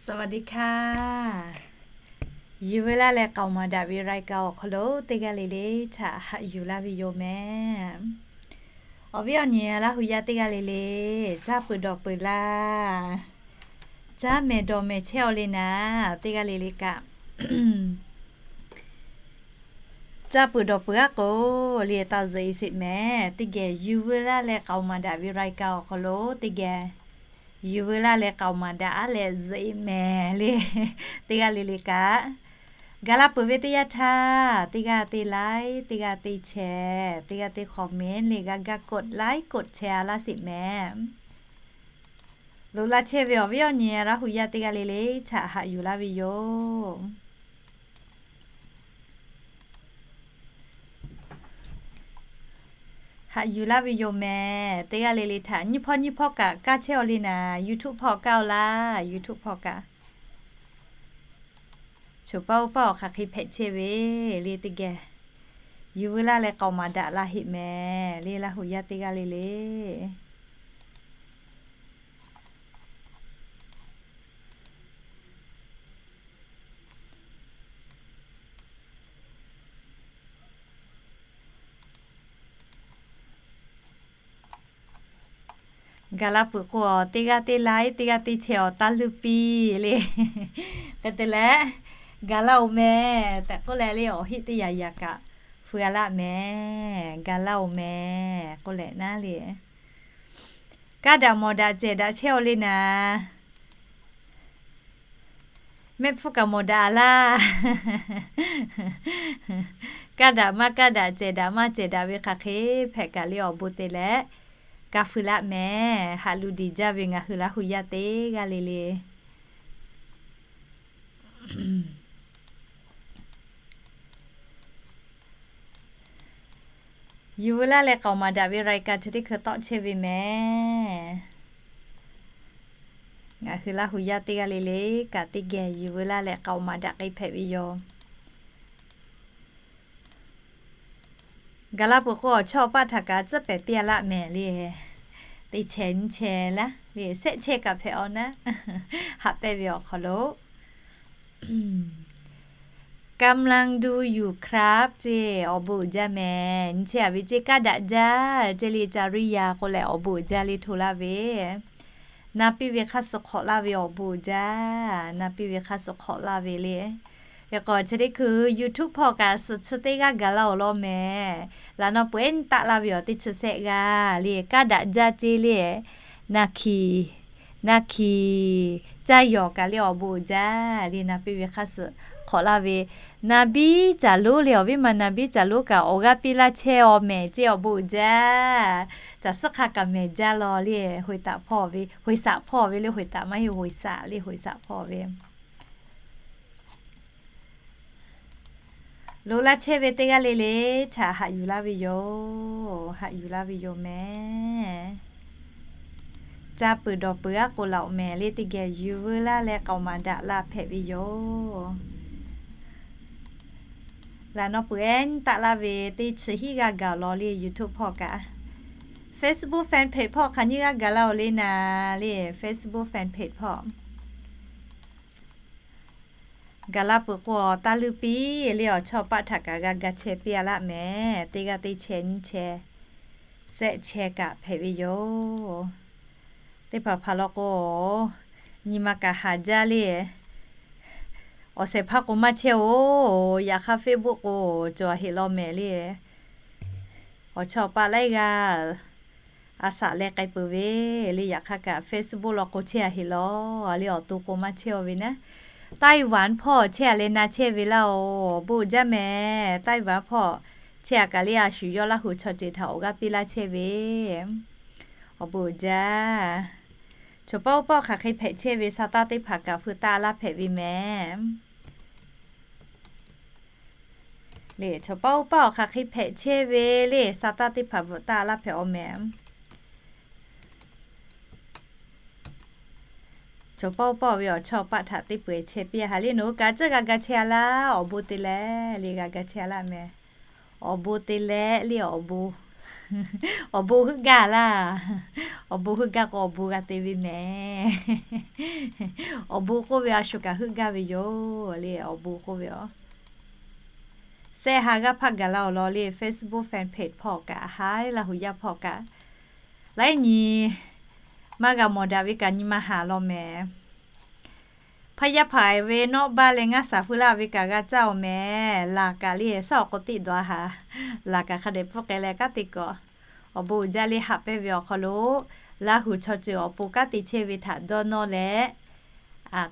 สวัสดีค่ะ Yuˬ veu laˇ leh k'aoˍ maˍ daꞈ ve รายการ awˬ hk'aw lo teˇ g'aˇ le le htaꞈ haꞈ yuˬ laˇ ve yoˬ mehˍ. Awˬ viˉ awˬ nyi Laˇ hu yaˇ teˇ g'aˇ le le, caˇ peuˬ dawˬ peuˬ laˇ. Caˇ mehˍ dawˬ mehˍ chehˇ-aw le naˍ, teˇ g'aˇ le le kaꞈ caˇ peuˬ dawˬ peuˬ aˉ k'o, le taˇ zuhꞈ-e sheˍ mehˍ. Teˇ geh yuˬ veu laˇ leh k'aoˍ maˍ daꞈ ve รายการ awˬ hk'aw lo teˇ geh yuˬ veu laˇ leh k'aoˍ maˍ daꞈ aˉ leh zuhꞈ-e mehˍ le. Teˇ g'aˇ le le kaꞈ, gaˬ la peuˬ ve teˇ yanˇ htaˇ, teˇ g'aˇ teˇ like, teˇ g'aˇ teˇ share, teˇ g'aˇ teˇ comment le g'a gaˇ กดไลค์ กดแชร์ a laˇ sheˍ mehˍ. Loꞈ la chehˇ ve awˬ viˉ awˬ nyi Laˇ hu yaˇ teˇ g'aˇ le le htaꞈ haꞈ yuˬ laˇ ve yoˬ. Haꞈ yuˬ laˇ ve yoˬ mehˍ. Teˇ g'aˇ le le htaꞈ nyiˇ hpawˇ nyiˇ hpawˇ kaꞈ kaˇ chehˇ-aw le naˍ, YouTube hpawˇ kaˇ-aw laˇ, YouTube hpawˇ kaꞈ. Choˬ paˇ oˇ paˇ awˬ hk'aˬ hk'e hpehꞈ chehˇ ve le teˇ geh yuˬ veu laˇ leh k'aoˍ maˍ daꞈ la heˆ mehˍ le Laˇ hu yaˇ teˇ g'aˇ le le. Gaˬ la peuˬ k'o, teˇ g'aˇ teˇ like, teˇ g'aˇ teˇ share awˬ taˇ luˇ piˇ le. Hk'e te leh, gaˬ laˇ-oˬ mehˍ tehꞈ k'oˆ leh le awˬ heˆ teˇ yaꞈ yaꞈ kaꞈ feu-a laˇ mehˍ. Gaˬ laˇ-oˬ mehˍ k'oˆ leh naˉ le. Kaˇ daꞈ mawˬ daꞈ cehˬ daꞈ chehˇ-aw le naˍ. Mehˆ hpfuhˇ kaꞈ mawˬ daꞈ laˇ. Kaˇ daꞈ maˇ kaˇ daꞈ, cehˬ daꞈ maˇ cehˬ daꞈ ve hk'aˬ hk'e hpehꞈ kaꞈ le awˬ bon te leh, ka feu laˇ mehˍ. Haꞈ luˬ diˬ jaˇ ve ngaˬ hui Laˇ hu yaˇ teˇ g'aˇ le le. Yuˬ veu laˇ leh k'aoˍ maˍ daꞈ ve รายการ chi teˇ hkui tawˆ chehˇ ve mehˍ. Ngaˬ hui Laˇ hu yaˇ teˇ g'aˇ le le kaꞈ teˇ geh yuˬ veu laˇ leh k'aoˍ maˍ daꞈ k'ai hpehꞈ ve yoˬ. Gaˬ la peuˬ k'o, awˬ chawˇ awˬ paˆ htaꞈ kaꞈ tcuhˉ pehˍ piˇ-a laˇ mehˍ le. Teˇ chehˇ nyiˇ chehˇ laˇ le, shehˆ chehˇ kaꞈ hpehꞈ-aw naˉ, haꞈ pehnˇ ve awˬ hk'aw lo กำลังดูอยู่ครับ ceˇ awˬ bon uiˍ jaˇ mehˍ. Nyi chehˇ-a ve ceˇ kaˇ daꞈ jaˇ ceˇ le, จริยา k'oˆ leh awˬ bon uiˍ jaˇ le hto laˇ ve. Na piˇ ve hk'aˇ suh hk'awꞈ laˇ ve awˬ bon uiˍ jaˇ. Na piˇ ve hk'aˇ suh hk'awꞈ laˇ ve le. Yaꞈ k'aw chi teˇ hkui YouTube hpawˇ kaꞈ suhˍ chi teˇ g'aˇ gaˬ laˇ-oˬ law mehˍ. Laꞈ naw peuˬ ehˉ nyi taˆ laˇ ve awˬ teˇ chi sehˆ g'aˇ le, kaˇ daꞈ jaˇ ceˇ le. Na hkiˬ, na hkiˬ, caˇ yawˬ kaꞈ le awˬ bon uiˍ jaˇ le, na piˇ ve hk'aˇ suh hk'awꞈ laˇ ve. Na biˉ caˍ lonˉ le awˬ viˉ ma, na biˉ caˍ lonˉ kaꞈ awˬ g'aˇ piˇ laˇ chehˇ-aw mehˍ ceˇ awˬ bon uiˍ jaˇ. Caˬ suhˉ hk'a kaꞈ mehˍ jaˇ law le, ห้วยตาก hpawˇ ve, ห้วยสะ hpawˇ ve le, ห้วยตาก maˇ heˆ, ห้วยสะ le, ห้วยสะ hpawˇ ve. Loꞈ laˇ chehˇ ve teˇ g'aˇ le le htaꞈ haꞈ yuˬ laˇ ve yoˬ. Haꞈ yuˬ laˇ ve yoˬ mehˍ. Caˇ peuˬ dawˬ peuˬ aˉ k'o laꞈ-oꞈ mehˍ le, teˇ geh yuˬ veu laˇ leh k'aoˍ maˍ daꞈ laˇ hpehꞈ ve yoˬ. Laꞈ naw peuˬ ehˉ nyi taˆ laˇ ve teˇ chi hiˉ g'aˇ gaˬ law le YouTube hpawˇ kaꞈ. Facebook fan page hpawˇ hk'aˬ nyiˇ g'aˇ gaˬ laˇ-oˬ le naˍ le, Facebook fan page hpawˇ. Gaˬ la peuˬ k'o, awˬ taˇ luˇ piˇ le awˬ chawˇ paˆ htaꞈ kaꞈ g'a ga chehˇ piˇ-a laˇ mehˍ. Teˇ g'aˇ teˇ chehˇ nyiˇ chehˇ, shehˆ chehˇ kaꞈ hpehꞈ ve yoˬ. Teˇ hpaˍ hpaˍ law k'o, nyi ma kaꞈ haˍ jaˇ le. Awˬ shehˍ hpaˇ k'o maˇ chehˇ-oˬ, yaꞈ hk'aˇ Facebook k'o cawˬ-a heˆ law mehˍ le. Awˬ chawˇ paˆ laiˉ g'aˇ a shaꞈ leh k'ai peuˬ ve le, yaꞈ hk'aˇ kaꞈ Facebook law k'o chehˇ-a heˆ law le, awˬ to k'o maˇ chehˇ-aw ve naˉ. Taiwan hpawˇ chehˇ-a leh na chehˇ ve laˇ-oˬ, awˬ bon uiˍ jaˇ mehˍ. Taiwan hpawˇ chehˇ-a kaꞈ le, a shu yawˇ Laˇ hu chaw ceuˬ htaꞈ awˬ g'aˇ piˇ laˇ chehˇ ve, awˬ bon uiˍ jaˇ. Choˬ paˇ oˇ paˇ hk'aˬ hk'e hpehꞈ chehˇ ve sa taˇ teˇ hpaˍ kaꞈ feu taˇ laˇ hpehꞈ ve mehˍ. Le choˬ paˇ oˇ paˇ awˬ hk'aˬ hk'e hpehꞈ chehˇ ve le sa taˇ teˇ hpaˍ bvuhꞈ taˇ laˇ hpehꞈ-aw mehˍ. Choˬ paˇ oˇ paˇ ve awˬ chawˇ paˆ htaꞈ teˇ peuˬ chehˇ piˇ-a ha le, nawˬ hui kaꞈ tcuhˉ g'a ga chehˇ-a laˇ, awˬ bon te leh le g'a ga chehˇ-a laˇ mehˍ. Awˬ bon te leh le awˬ bon, awˬ bon heuˆ gaˇ laˇ. Awˬ bon heuˆ gaˇ k'o awˬ bon g'a te ve mehˍ. Awˬ bon k'oˆ ve a shu kaꞈ heuˆ gaˇ ve yoˬ le, awˬ bon k'oˆ ve a. Sehˆ ha g'aˇ hpaˆ gaˬ la awˬ lawn le, Facebook fan page hpawˇ kaꞈ, Hi Laˇ hu yaˇ hpawˇ kaꞈ, laiˉ nyi maˇ g'a mawˬ daꞈ ve kaꞈ nyi ma haˍ law mehˍ. Hpaˇ yaˇ hpaˍ ve nawˉ baˇ leh ngaˇ shaˍ feu laˇ ve kaꞈ g'a caˇ awˬ mehˍ. Laˬ kaꞈ le, shaˉ awˬ k'o teˇ dawˬ a haˍ, laˬ kaꞈ hk'a dehꞈ pfuhˇ k'ai leh kanˉ te kawꞈ. Awˬ bon uiˍ jaˇ le, haꞈ pehnˇ ve awˬ hk'aw lo Laˇ hu chaw ceuˬ awˬ pon kanˉ te chehˇ ve htaꞈ dawˇ nawˇ leh,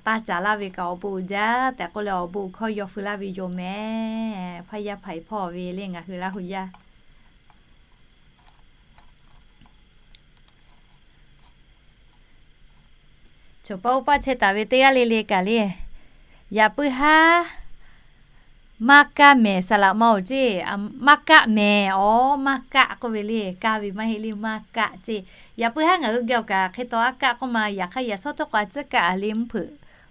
taˇ caˍ laˇ ve kaꞈ awˬ bon uiˍ jaˇ tehꞈ k'oˆ leh, awˬ bon hkawˇ yaw feu laˇ ve yoˬ mehˍ. Hpaˇ yaˇ hpaˍ hpawˇ ve le ngaˬ hui Laˇ hu yaˇ Choˬ paˆ oˇ paˆ chehˇ taˍ ve teˇ g'aˇ le le kaꞈ le, yaꞈ puiˉ haˉ maˇ kaˆ mehˍ saˍ laꞈ ma oˬ ceˇ, maˇ kaˆ mehˍ awˬ, maˇ kaˆ k'oˆ ve le, kaˇ ve maˇ heˆ le, maˇ kaˆ ceˇ. Yaꞈ puiˉ haˉ ngaˬ hui geh awˬ kaꞈ hk'e taw aˉ kaˆ k'oˆ ma, yaꞈ hk'aˇ yaꞈ shawˉ htawˇ k'o a tcuhˉ kaˆ le, mvuhˇ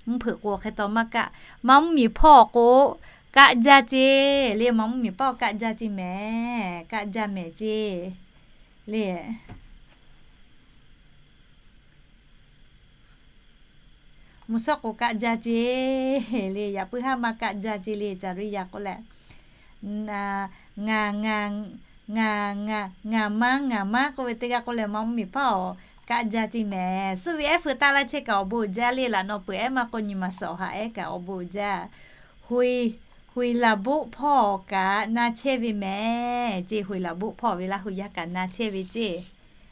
hpeuꞈ k'o hk'e taw maˇ kaˆ. Maˇ mvuhˇ miˬ hpawˇ k'o kaˆ jaˇ ceˇ le, maˇ mvuhˇ miˬ hpawˇ kaˆ jaˇ ceˇ mehˍ, kaˆ jaˇ mehˍ ceˇ le. Mvuhˇ shawˉ k'o kaˆ jaˇ ceˇ le, yaꞈ puiˉ haˉ maˇ kaˆ jaˇ ceˇ le, caˍ riˇ yaˇ k'oˆ leh, ngaˬ, ngaˬ, ngaˬ maˇ, ngaˬ maˇ k'oˆ ve teˇ g'aˇ k'oˆ leh maˇ mvuhˇ miˬ hpawˇ kaˆ jaˇ ceˇ mehˍ. Suh ve ehˉ feu taˆ laˇ chehˇ kaꞈ awˬ bon uiˍ jaˇ le, laꞈ naw peuˬ ehˉ maˇ k'oˆ nyi ma suhˍ awˬ ha ehˉ kaꞈ awˬ bon uiˍ jaˇ. Huiˍ laˬ boˆ hpawˇ kaꞈ na chehˇ ve mehˍ ceˇ, huiˍ laˬ boˆ hpawˇ ve Laˇ hu yaˇ kaꞈ na chehˇ ve ceˇ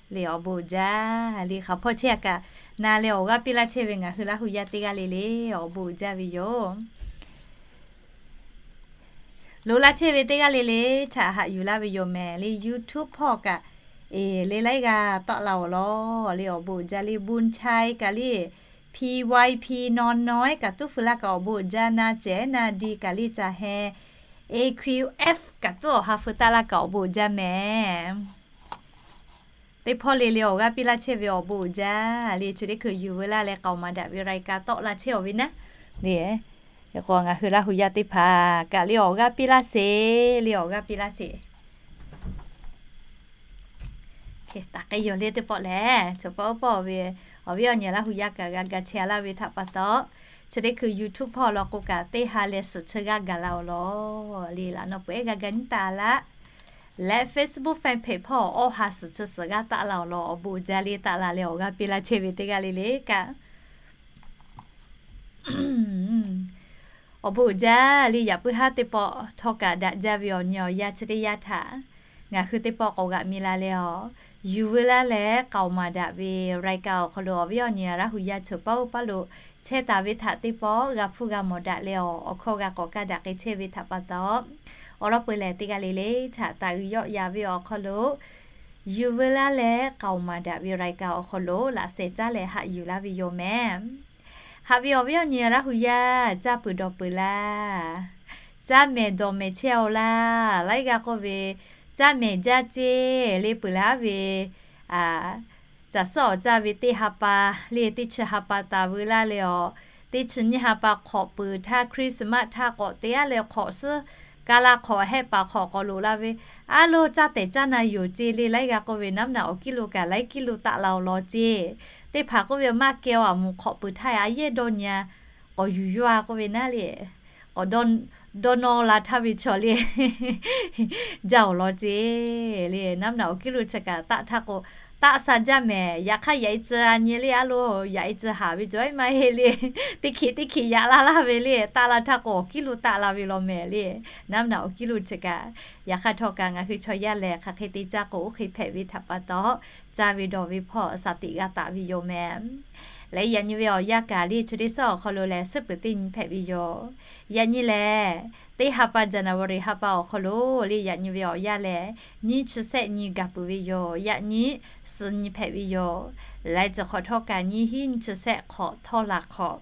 le, awˬ bon uiˍ jaˇ le, hk'aˬ hpawˇ chehˇ a kaꞈ na leh awˬ g'aˇ piˇ laˇ chehˇ ve ngaˬ hui Laˇ hu yaˇ teˇ g'aˇ le le, awˬ bon uiˍ jaˇ ve yoˬ. Loꞈ laˇ chehˇ ve teˇ g'aˇ le le htaꞈ haꞈ yuˬ laˇ ve yoˬ mehˍ le, YouTube hpawˇ kaꞈ, eˬ le laiˉ g'aˇ tawˆ la awˬ lawn le, awˬ bon uiˍ jaˇ le, bon chai kaꞈ le, P Y P naw naw ehˉ kaꞈ tuˉ feu laˇ kaꞈ awˬ bon uiˍ jaˇ, na cehˬ na di kaꞈ le, caˬ heh A Q F kaꞈ tuˉ awˬ ha feu taˆ laˇ kaꞈ awˬ bon uiˍ jaˇ mehˍ. Teˇ hpawˇ le le awˬ g'aˇ piˇ laˇ chehˇ ve awˬ bon uiˍ jaˇ le, chi teˇ hkui yuˬ veu laˇ leh k'aoˍ maˍ daꞈ ve raiˍ ka tawˆ la chehˇ awˬ ve naˉ le, k'o ngaˬ hui Laˇ hu yaˇ teˇ hpaˍ kaꞈ le awˬ g'aˇ piˇ laˇ sheˍ le, awˬ g'aˇ piˇ laˇ sheˍ. Taˍ k'ai yaw le teˇ pawˆ lehˬ, chaw pawˆ oˇ pawˆ ve awˬ viˉ awˬ nyi Laˇ hu yaˇ kaꞈ g'a ga chehˇ laˇ ve htaꞈ pa taw, chi teˇ hkui YouTube hpawˇ law k'o kaꞈ teˇ ha leh suhˍ chi g'aˇ gaˬ la awˬ lawn le, laꞈ naw peuˬ ehˉ g'a ga nyiˉ taˍ laˇ leh, Facebook fan page hpawˇ awˬ ha suhˍ chi suhˍ g'aˇ taˆ la awˬ lawn, awˬ bon uiˍ jaˇ le, taˆ la leh awˬ g'aˇ piˇ laˇ chehˇ ve teˇ g'aˇ le le kaꞈ awˬ bon uiˍ jaˇ le, yaꞈ puiˉ haˉ teˇ pawˆ htawˇ kaꞈ daꞈ jaˇ ve awˬ nyi awˬ yanˇ chi teˇ yanˇ htaꞈ ngaˬ hui teˇ pawˆ k'awꞈ g'aꞈ mi la leh, awˬ yuˬ veu laˇ leh k'aoˍ maˍ daꞈ ve รายการ awˬ hk'aw lo awˬ viˉ awˬ nyi Laˇ hu yaˇ chaw pawˆ oˇ paˇ lo chehˇ taˍ ve htaꞈ teˇ pawˆ g'a hpuˇ g'a mawˬ daꞈ leh, awˬ hkawˇ g'a k'awꞈ kaˇ daꞈ k'ai chehˇ ve htaꞈ pa taw, awˬ lawn peu lehˬ teˇ g'aˇ le le htaꞈ taˍ uiˍ yawˆ yan ve awˬ hk'aw lo yuˬ veu laˇ leh k'aoˍ maˍ daꞈ ve รายการ awˬ hk'aw lo laꞈ sheh caˉ leh haꞈ yuˬ laˇ ve yoˬ mehˍ. Haꞈ ve awˬ viˉ awˬ nyi Laˇ hu yaˇ caˇ peuˬ dawˬ peuˬ laˇ, caˇ mehˍ dawˬ mehˍ chehˇ-aw laˇ. Laiˉ g'aˇ k'oˆ ve, caˇ mehˍ jaˇ ceˇ le peuˬ laˇ ve, caˬ suhˉ awˬ caˇ ve teˇ ha pa le teˇ chi ha pa taˍ veu laˇ leh, awˬ teˇ chi nyiˇ ha pa hk'awꞈ peuˬ htaˇ Christmas htaˇ k'awꞈ te aˉ leh hk'awꞈ suhˉ, kaˇ laˇ hk'awꞈ hehˆ paˍ hk'awꞈ k'awꞈ loꞈ la ve, aˉ loˇ caˇ tehˬ caˇ na yoˬ ceˇ le. Laiˉ g'aˇ k'oˆ ve, น้ำหนัก awˬ กิโล kaꞈ laiˉ กิโล taˆ la awˬ lawn ceˇ. Teˇ hpaˍ k'oˆ ve, maˇ keh-aw, aˬ moˍ hk'awꞈ peuˬ htaˇ a yehˇ dawˇ nyi-a, k'awꞈ yuˬ yawˇ-a k'oˆ ve naˉ le, k'awꞈ dawˇ nawˇ la htaˇ ve chaw le jaˇ awˬ lawn ceˇ le. น้ำหนัก awˬ กิโล chi kaꞈ taˆ htaˇ k'o, taˆ sha jaˇ mehˍ. Yaꞈ hk'aˇ yaꞈ-e tcuh-a nyi le, aˉ loˇ yaꞈ-e tcuh haˍ ve cawˬ-e maˇ heˆ le. Teˇ hkiꞈ teˇ hkiꞈ yaꞈ la laˇ ve le, taˆ la htaˇ k'o กิโล taˆ la ve law mehˍ le. น้ำหนัก awˬ กิโล chi kaꞈ, yaꞈ hk'aˇ htawˇ kaꞈ ngaˬ hui chaw yaˇ lehˬ hk'aˬ hk'e te caˇ k'o oˇ hk'e hpehꞈ ve htaꞈ pa taw, caˇ ve dawˬ ve hpawˇ shaˍ tiꞈ g'a taˍ ve yoˬ mehˍ. Leh yaꞈ nyi ve awˬ yanˇ kaꞈ le chi teˇ suhˉ awˬ hk'aw lo lehˬ suhˉ peuˬ teˇ nyi hpehꞈ ve yoˬ. Yaꞈ nyi lehˬ, teˇ ha pa January ha pa awˬ hk'aw lo le yaꞈ nyi ve awˬ yanˇ lehˬ, nyiˇ chi sehˆ nyi gaˬ peuˬ ve yoˬ. Yaꞈ nyi suhˍ nyi hpehꞈ ve yoˬ. Laiˉ ceuˬ hk'awꞈ htawˇ kaꞈ nyiˇ hinˉ nyiˇ chi sehˆ hk'awꞈ htawˇ laˬ hk'awꞈ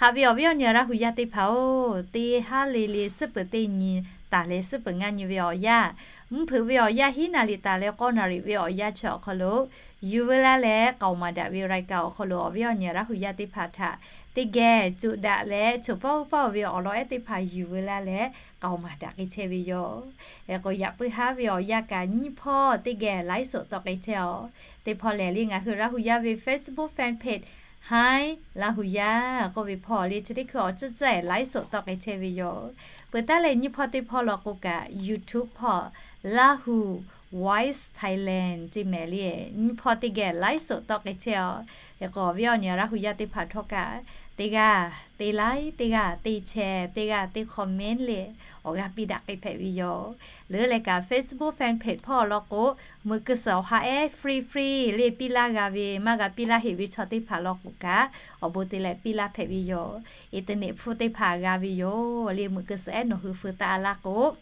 Haꞈ ve awˬ viˉ awˬ nyi Laˇ hu yaˇ teˇ hpaˍ-oˬ, teˇ haˉ le le suhˉ peuˬ teˇ nyi taˍ leh suhˉ peuˬ ngaˇ nyi ve awˬ yanˇ, mvuhˇ hpeuꞈ ve awˬ yanˇ hiˉ naˍ riˍ taˍ leh k'awˇ naˍ riˍ ve awˬ yanˇ chi awˬ hk'aw lo, yuˬ veu laˇ leh k'aoˍ maˍ daꞈ ve รายการ awˬ hk'aw lo awˬ viˉ awˬ nyi Laˇ hu yaˇ teˇ hpaˍ htaꞈ teˇ geh cuꞈ daꞈ leh choˬ paˇ uˉ paˇ ve awˬ lawn ehˉ teˇ hpaˍ yuˬ veu laˇ leh k'aoˍ maˍ daꞈ k'ai chehˇ ve yoˬ. Hk'e k'o, yaꞈ puiˉ haˉ ve awˬ yanˇ kaꞈ nyiˇ hpawˇ teˇ geh ไลฟ์สด tawˆ k'ai chehˇ-oˬ. Teˇ hpawˇ lehˬ le, ngaˬ hui Laˇ hu yaˇ ve Facebook fan page Hi Laˇ hu yaˇ k'oˆ ve hpawˇ le, chi teˇ hkui awˬ tcuhˉ tcuhˉ-ehˍ ไลฟ์สด tawˆ k'ai chehˇ ve yoˬ. Peuˬ taˉ leh nyiˇ hpawˇ teˇ hpawˇ law k'o kaꞈ YouTube hpawˇ Laˇ hu Voice Thailand ceˇ mehˍ le. Nyiˇ hpawˇ teˇ geh ไลฟ์สด tawˆ k'ai chehˇ-oˬ. Hk'e k'o, awˬ viˉ awˬ nyi Laˇ hu yaˇ teˇ hpaˍ htawˇ kaꞈ, teˇ g'aˇ te like, teˇ g'aˇ te share, teˇ g'aˇ te comment le, awˬ g'aˇ piˇ daꞈ k'ai hpehꞈ ve yoˬ. Leuˉ leh kaꞈ Facebook fan page hpawˇ law k'o, meuꞈ keu suhˍ awˬ ha ehˉ free free le piˇ laˇ g'a ve, maˇ g'a piˇ laˇ heꞈ ve chaw teˇ hpaˍ law k'o kaꞈ, awˬ bon te leh piˇ laˇ hpehꞈ ve yoˬ. Internet hpfuhˇ teˇ hpaˍ g'a ve yoˬ le, meuꞈ keu suhˍ ehˉ nawˬ hui feu taˍ laˇ k'o,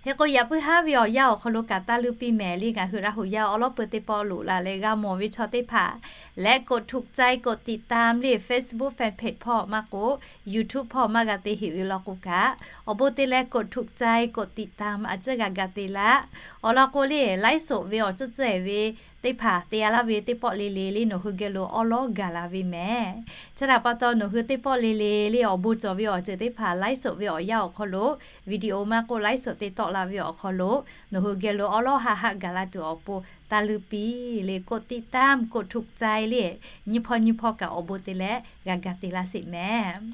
Hk'e k'o, yaꞈ puiˉ haˉ ve awˬ yanˇ awˬ hk'aw lo kaꞈ taˇ luˇ piˇ mehˍ le, ngaˬ hui Laˇ hu yaˇ awˬ lawˉ peu teˇ pawˆ loꞈ la leh g'a mawˬ ve chaw teˇ hpaˍ leh กดถูกใจ กดติดตาม le Facebook fan page hpawˇ maˇ k'o, YouTube hpawˇ maˇ g'a te heꞈ ve law k'o kaꞈ, awˬ bon te leh กดถูกใจ กดติดตาม a ciˉ g'a ga te laˇ. Awˬ lawn k'o le, ไลฟ์สด ve awˬ tcuhˉ tcuhˉ-ehˍ ve teˇ hpaˍ te a laˇ ve teˇ pawˆ le le le nawˬ hui geh lo awˉ lawˉ gaˬ la ve mehˍ. Chi htaꞈ pa taw, nawˬ hui teˇ pawˆ le le le awˬ bon cawˬ ve awˬ ceuˬ teˇ hpaˍ ไลฟ์สด ve awˬ yanˇ awˬ hk'aw lo video maˇ k'oˆ ไลฟ์สด te tawˆ la ve awˬ hk'aw lo, nawˬ hui geh lo awˉ lawˉ haˆ haˆ gaˬ la tuˬ awˬ pon taˇ luˇ piˇ le, กดติดตาม กดถูกใจ le, nyiˇ hpawˇ nyiˇ hpawˇ kaꞈ awˬ bon te leh g'a ga te laˇ sheˍ mehˍ.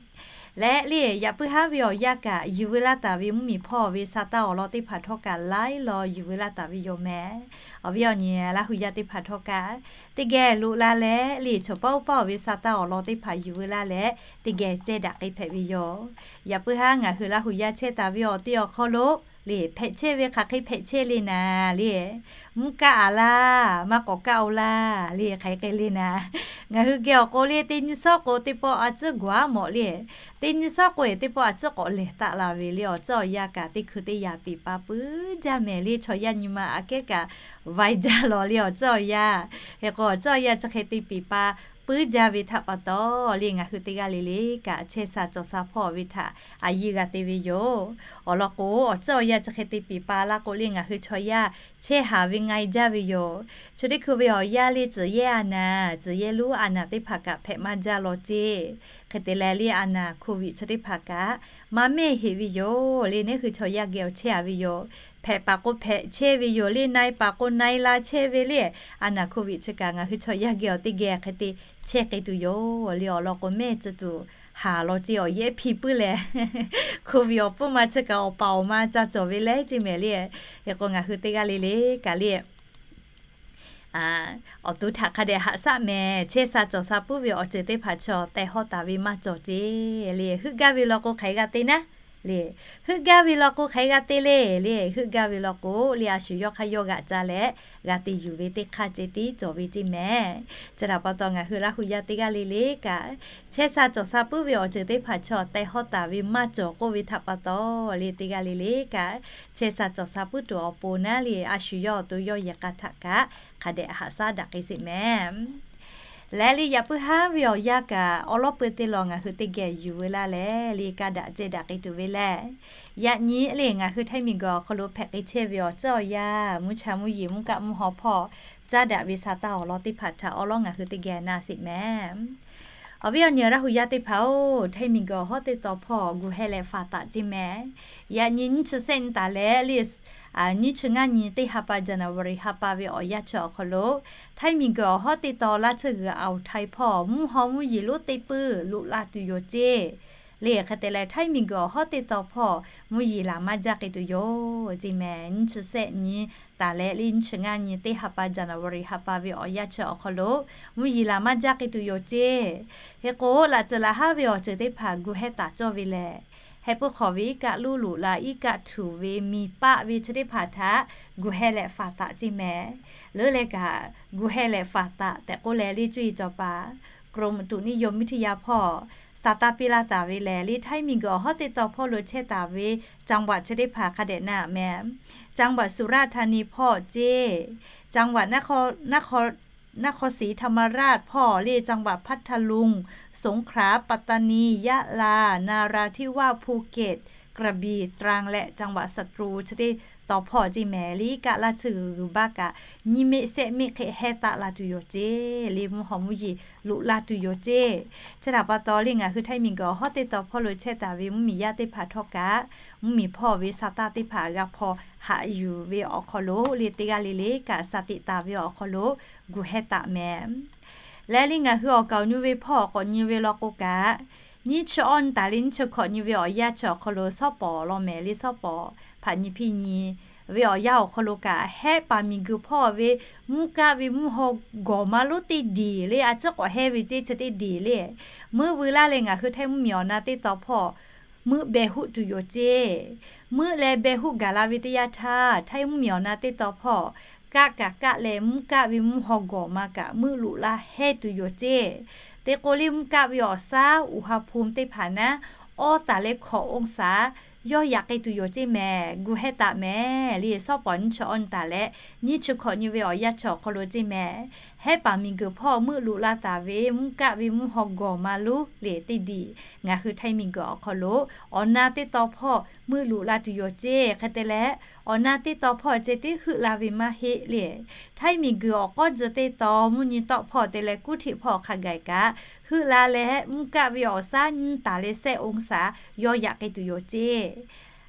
Leh le, yaꞈ puiˉ haˉ ve awˬ yanˇ kaꞈ yuˬ veu laˇ taˍ ve mvuhˇmiˬ hpawˇ ve sa taˇ awˬ lawn teˇ hpaˍ htawˇ kaꞈ laiˉ law yuˬ veu laˇ taˍ ve yoˬ mehˍ. Awˬ viˉ awˬ nyi Laˇ hu yaˇ teˇ hpaˍ htawˇ kaꞈ, teˇ geh loꞈ la leh le, chaw paw uˉ paw ve sa taˇ awˬ lawn teˇ hpaˍ yuˬ veu laˇ leh, teˇ geh cehˇ daꞈ k'ai hpehꞈ ve yoˬ. Yaꞈ puiˉ haˉ ngaˬ hui Laˇ hu yaˇ chehˇ taˍ ve awˬ te awˬ hk'aw lo le, hpehꞈ chehˇ ve hk'aˬ hk'e hpehꞈ chehˇ le naˍ le, mvuhˇ kaˆ a laˇ, maˇ k'awꞈ kaˆ o laˇ le, hk'aˬ hk'e le naˍ. Ngaˬ hui geh awˬ k'o le, teˇ nyi suhˉ k'o teˇ pawˆ a ciˉ gawˬ aˉ mawꞈ le, teˇ nyi suhˉ k'o e teˇ pawˆ a ciˉ k'awꞈ lehˬ taˆ la ve le, awˬ ceuˬ awˬ yanˇ kaꞈ teˇ hkui teˇ yaꞈ piˍ pa puiˉ jaˇ mehˍ le, chaw yaˇ nyi ma aꞈ kehˉ kaꞈ vaiˇ jaˇ lawˬ le, awˬ ceuˬ awˬ yanˇ. Hk'e k'o, awˬ ceuˬ awˬ yanˇ chi hk'e te piˍ pa puiˉ jaˇ ve htaꞈ pa taw le, ngaˬ hui teˇ g'aˇ le le kaꞈ chehˇ sha cawˬ sha hpawˇ ve htaꞈ a yiˇ g'a te ve yoˬ. Awˬ lawn k'o, awˬ ceuˬ awˬ yanˇ chi hk'e te piˍ pa laˇ k'o le, ngaˬ hui chaw yaˇ chehˇ haˍ ve nga e jaˇ ve yoˬ. Chi teˇ hkui ve awˬ yanˇ le, tcuhˍ yehˇ a naˍ, tcuhˍ yehˇ lonˉ a naˍ teˇ hpaˍ kaꞈ hpehꞈ maˇ jaˇ lawˬ ceˇ. Hk'e te leh le, a naˍ โควิด chi teˇ hpaˍ kaꞈ maˇ mehˇ heꞈ ve yoˬ le, neˉ hui chaw yaˇ geh awˬ chehˇ a ve yoˬ. Hpehꞈ paˍ k'o hpehꞈ chehˇ ve yoˬ le, na e paˍ k'o na e la chehˇ ve le, a naˍ โควิด chi kaꞈ ngaˬ hui chaw yaˇ geh awˬ teˇ geh hk'e te chehˇ k'ai tuˬ yoˬ le. Awˬ lawn k'o, mehˇ tcuh tuˬ haˍ lawˬ ceˇ, awˬ yehˉ hpi puiˉ leh, โควิด awˬ pfuhˇ ma chi kaꞈ awˬ paˍ awˬ ma ca cawˬ ve leh ceˇ mehˍ le. Hk'e k'o, ngaˬ hui teˇ g'aˇ le le kaꞈ le awˬ to htaꞈ hk'a dehꞈ haꞈ shaˆ mehˍ. Chehˇ sha cawˬ sha puiˉ ve awˬ ceuˬ teˇ hpaˍ chaw tehˬ hawˉ taˍ ve maˇ cawˬ ceˇ le. Heuˆ gaˇ ve law k'o hk'aˬ hk'e g'a te naˉ le. Heuˆ gaˇ ve law k'o hk'aˬ hk'e g'a te le le. Heuˆ gaˇ ve law k'o le, a shu yawˇ hk'aˇ yawˇ g'aꞈ ca leh g'a te yuˬ ve teˇ hk'aˇ ceh tiˉ cawˬ ve ceˇ mehˍ. Chi htaꞈ pa taw, ngaˬ hui Laˇ hu yaˇ teˇ g'aˇ le le kaꞈ, chehˇ sha cawˬ sha puiˉ ve awˬ ceuˬ teˇ hpaˍ chaw tehˬ hawˉ taˍ ve maˇ cawˬ k'oˆ ve htaꞈ pa taw le, teˇ g'aˇ le le kaꞈ chehˇ sha cawˬ sha puiˉ tuˬ awˬ pon naˉ le, a shu yawˇ awˬ to yawˇ yehˬ k'a htaꞈ kaꞈ hk'a dehꞈ haꞈ shaˆ daꞈ k'ai sheˍ mehˍ. Leh le, yaꞈ puiˉ haˉ ve awˬ yanˇ kaꞈ awˉ lawˉ peu teˇ law ngaˬ hui teˇ geh yuˬ veu laˇ leh le, kaˇ daꞈ cehˇ daꞈ k'ai tuˬ ve lehˬ, yaꞈ nyi le ngaˬ hui Htaiˇ miˬguiˬ awˬ hk'aw lo hpehꞈ k'ai chehˇ ve awˬ ceuˬ awˬ yanˇ, mvuhˇ cha mvuhˇ yeˬ mvuhˇ kaˆ mvuhˇ haw hpawˇ caˉ daꞈ ve sa taˇ awˬ lawn teˇ hpaˍ htaꞈ awˉ lawˉ ngaˬ hui teˇ geh na sheˍ mehˍ. Awˬ viˉ awˬ nyi Laˇ hu yaˇ teˇ hpaˍ-oˬ, Htaiˇ miˬguiˬ awˬ hawˉ teˇ taw hpawˇ gu heh leh faˍ taˍ ceˇ mehˍ. Yaꞈ nyi nyiˇ chi sehˆ nyi taˍ leh le, nyiˇ chi ngaˇ nyi teˇ ha pa January ha pa ve awˬ yanˇ chi awˬ hk'aw lo, Htaiˇ miˬguiˬ awˬ hawˉ teˇ taw laˇ tsuhˇ g'uiˬ Aoˬ htaiˍ hpawˇ mvuhˇ haw mvuhˇ yeˬ lonˉ teˇ puiˉ loꞈ la tuˬ yoˬ ceˇ. Le hk'e te leh, Htaiˇ miˬguiˬ awˬ hawˉ teˇ taw hpawˇ mvuhˇ yeˬ laˬ maˇ jaˇ k'ai tuˬ yoˬ ceˇ mehˍ. Nyiˇ chi sehˆ nyi taˍ leh le, nyiˇ chi ngaˇ nyi teˇ ha pa January ha pa ve awˬ yanˇ chi awˬ hk'aw lo mvuhˇ yeˬ laˬ maˇ jaˇ k'ai tuˬ yoˬ ceˇ. Hk'e k'o, laꞈ tcuh laꞈ haˉ ve awˬ ceuˬ teˇ hpaˍ gu heh taˍ cawˇ ve lehˬ, heh puiˉ hk'awꞈ ve iˉ kaˆ luˉ loꞈ la, iˉ kaˆ htuꞈ ve miˬ paˆ ve chi teˇ hpaˍ htaꞈ gu heh leh faˍ taˍ ceˇ mehˍ. Leuˉ leh kaꞈ, gu heh leh faˍ taˍ tehꞈ k'oˆ leh le, cuˇ yiˍ cawˬ paˍ กรมอุตุนิยมวิทยา hpawˇ saˍ taˇ piˇ laˇ taˍ ve lehˬ le, Htaiˇ miˬguiˬ awˬ hawˉ teˇ taw hpawˇ lo chehˇ taˍ ve จังหวัด chi teˇ hpaˍ hk'a dehꞈ na mehˍ. จังหวัดสุราษฎร์ธานี hpawˇ ceˇ, จังหวัดนคร นครศรีธรรมราช hpawˇ le จังหวัดพัทลุง สงขลา ปัตตานี ยะลา นราธิวาส ภูเก็ต กระบี่ ตรัง leh จังหวัดสตูล chi teˇ taw hpawˇ ceˇ mehˍ. Liˇ kaˆ laˇ chi g'uiˬ baˆ kaꞈ nyiˇ meˆ sehˆ meˆ hk'e heh taˆ la tuˬ yoˬ ceˇ. Liˇ mvuhˇ haw mvuhˇ yeˬ loꞈ la tuˬ yoˬ ceˇ. Chi htaꞈ pa taw liˇ ngaˬ hui Htaiˇ miˬ guiˬ awˬ hawˉ teˇ taw hpawˇ lo chehˇ taˍ ve mvuhˇmiˬ yaˇ teˇ hpaˍ htawˇ kaꞈ, mvuhˇmiˬ hpawˇ ve sa taˇ teˇ hpaˍ g'a hpaw haꞈ yuˬ ve awˬ hk'aw lo le, teˇ g'aˇ le le kaꞈ sa teꞈ taˍ ve awˬ hk'aw lo gu heh taˆ mehˍ. Leh liˇ ngaˬ hui awˬ kaˍ awˬ nyi ve hpawˇ k'awꞈ nyi ve law k'o kaꞈ, nyiˇ chi awˇ nyi taˍ le nyiˇ chi hkawꞈ nyi ve awˬ yanˇ chi awˬ hk'aw lo shawˉ pawˍ law mehˍ. Liˇ shawˉ pawˍ hpaꞈ nyi hpiˇ nyi ve awˬ yanˇ awˬ hk'aw lo kaꞈ, hehˆ paˍ miˬ guiˬ hpawˇ ve mvuhˇ kaˆ ve mvuhˇ haw gawˬ ma lonˉ teˇ diˬ le, a ciˉ k'awꞈ hehˇ ve ceˇ chi teˇ diˬ le. Meuˇ veu laˇ leh ngaˬ hui Htaiˇ mvuhˇmiˬ awˬ na teˇ taw hpawˇ meuˆ beh hoˆ tuˬ yoˬ ceˇ. Meuˆ leh beh hoˆ gaˬ la ve teˇ yanˇ htaˇ, Htaiˇ mvuhˇmiˬ awˬ na teˇ taw hpawˇ kaˆ kaꞈ kaˆ leh mvuhˇ kaˆ ve mvuhˇ haw gawˬ ma kaꞈ meuˆ loꞈ la hehˇ tuˬ yoˬ ceˇ. Te k'o liˇ mvuhˇ kaˆ ve awˬ shaˉ อุณหภูมิ teˇ hpaˍ naˉ awˇ taˍ leh hkawꞈ องศา yawˇ yaꞈ k'ai tuˬ yoˬ ceˇ mehˍ. Gu heh taˆ mehˍ. Liˇ shawˉ pawˍ nyiˇ chi awˇ nyi taˍ leh nyiˇ chi hkawꞈ nyi ve awˬ yanˇ chi awˬ hk'aw lo ceˇ mehˍ. Hehˆ paˍ miˬ guiˬ hpawˇ meuˆ loꞈ la taˍ ve mvuhˇ kaˆ ve mvuhˇ haw gawˬ ma lonˉ le teˇ diˬ, ngaˬ hui Htaiˇ miˬ guiˬ awˬ hk'aw lo awˬ na teˇ taw hpawˇ meuˆ loꞈ la tuˬ yoˬ ceˇ. Hk'e te leh, awˬ na teˇ taw hpawˇ ceh tiˉ heuˆ la ve maˇ heˆ le. Htaiˇ miˬ guiˬ awˬ k'awˇ jeh teˇ taw mvuhˇ nyi tawˆ hpawˇ te leh kuˉ htiꞈ hpawˇ hk'a gaˬ kaꞈ heuˆ la leh, mvuhˇ kaˆ ve awˬ shaˉ nyiˇ taˍ leh shehˆ องศา yawˇ yaꞈ k'ai tuˬ yoˬ ceˇ.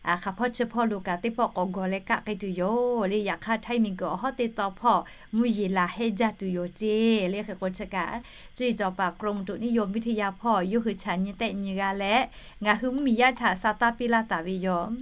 Hk'aˬ hpawˇ chi hpawˇ lo kaꞈ teˇ pawˆ k'awꞈ gawˬ leh kaˆ k'ai tuˬ yoˬ le. Yaꞈ hk'aˇ Htaiˇ miˬ guiˬ awˬ hawˉ teˇ taw hpawˇ mvuhˇ yeˬ laˬ hehˇ jaˇ tuˬ yoˬ ceˇ. Liˇ hk'e k'o chi kaꞈ, cuˇ yiˍ cawˬ paˍ กรมอุตุนิยมวิทยา hpawˇ yawˇ hui chaꞈ nyi tehˆ nyi g'a leh, ngaˬ hui mvuhˇmiˬ yaˇ htaꞈ sa taˇ piˇ laˇ taˍ ve yoˬ.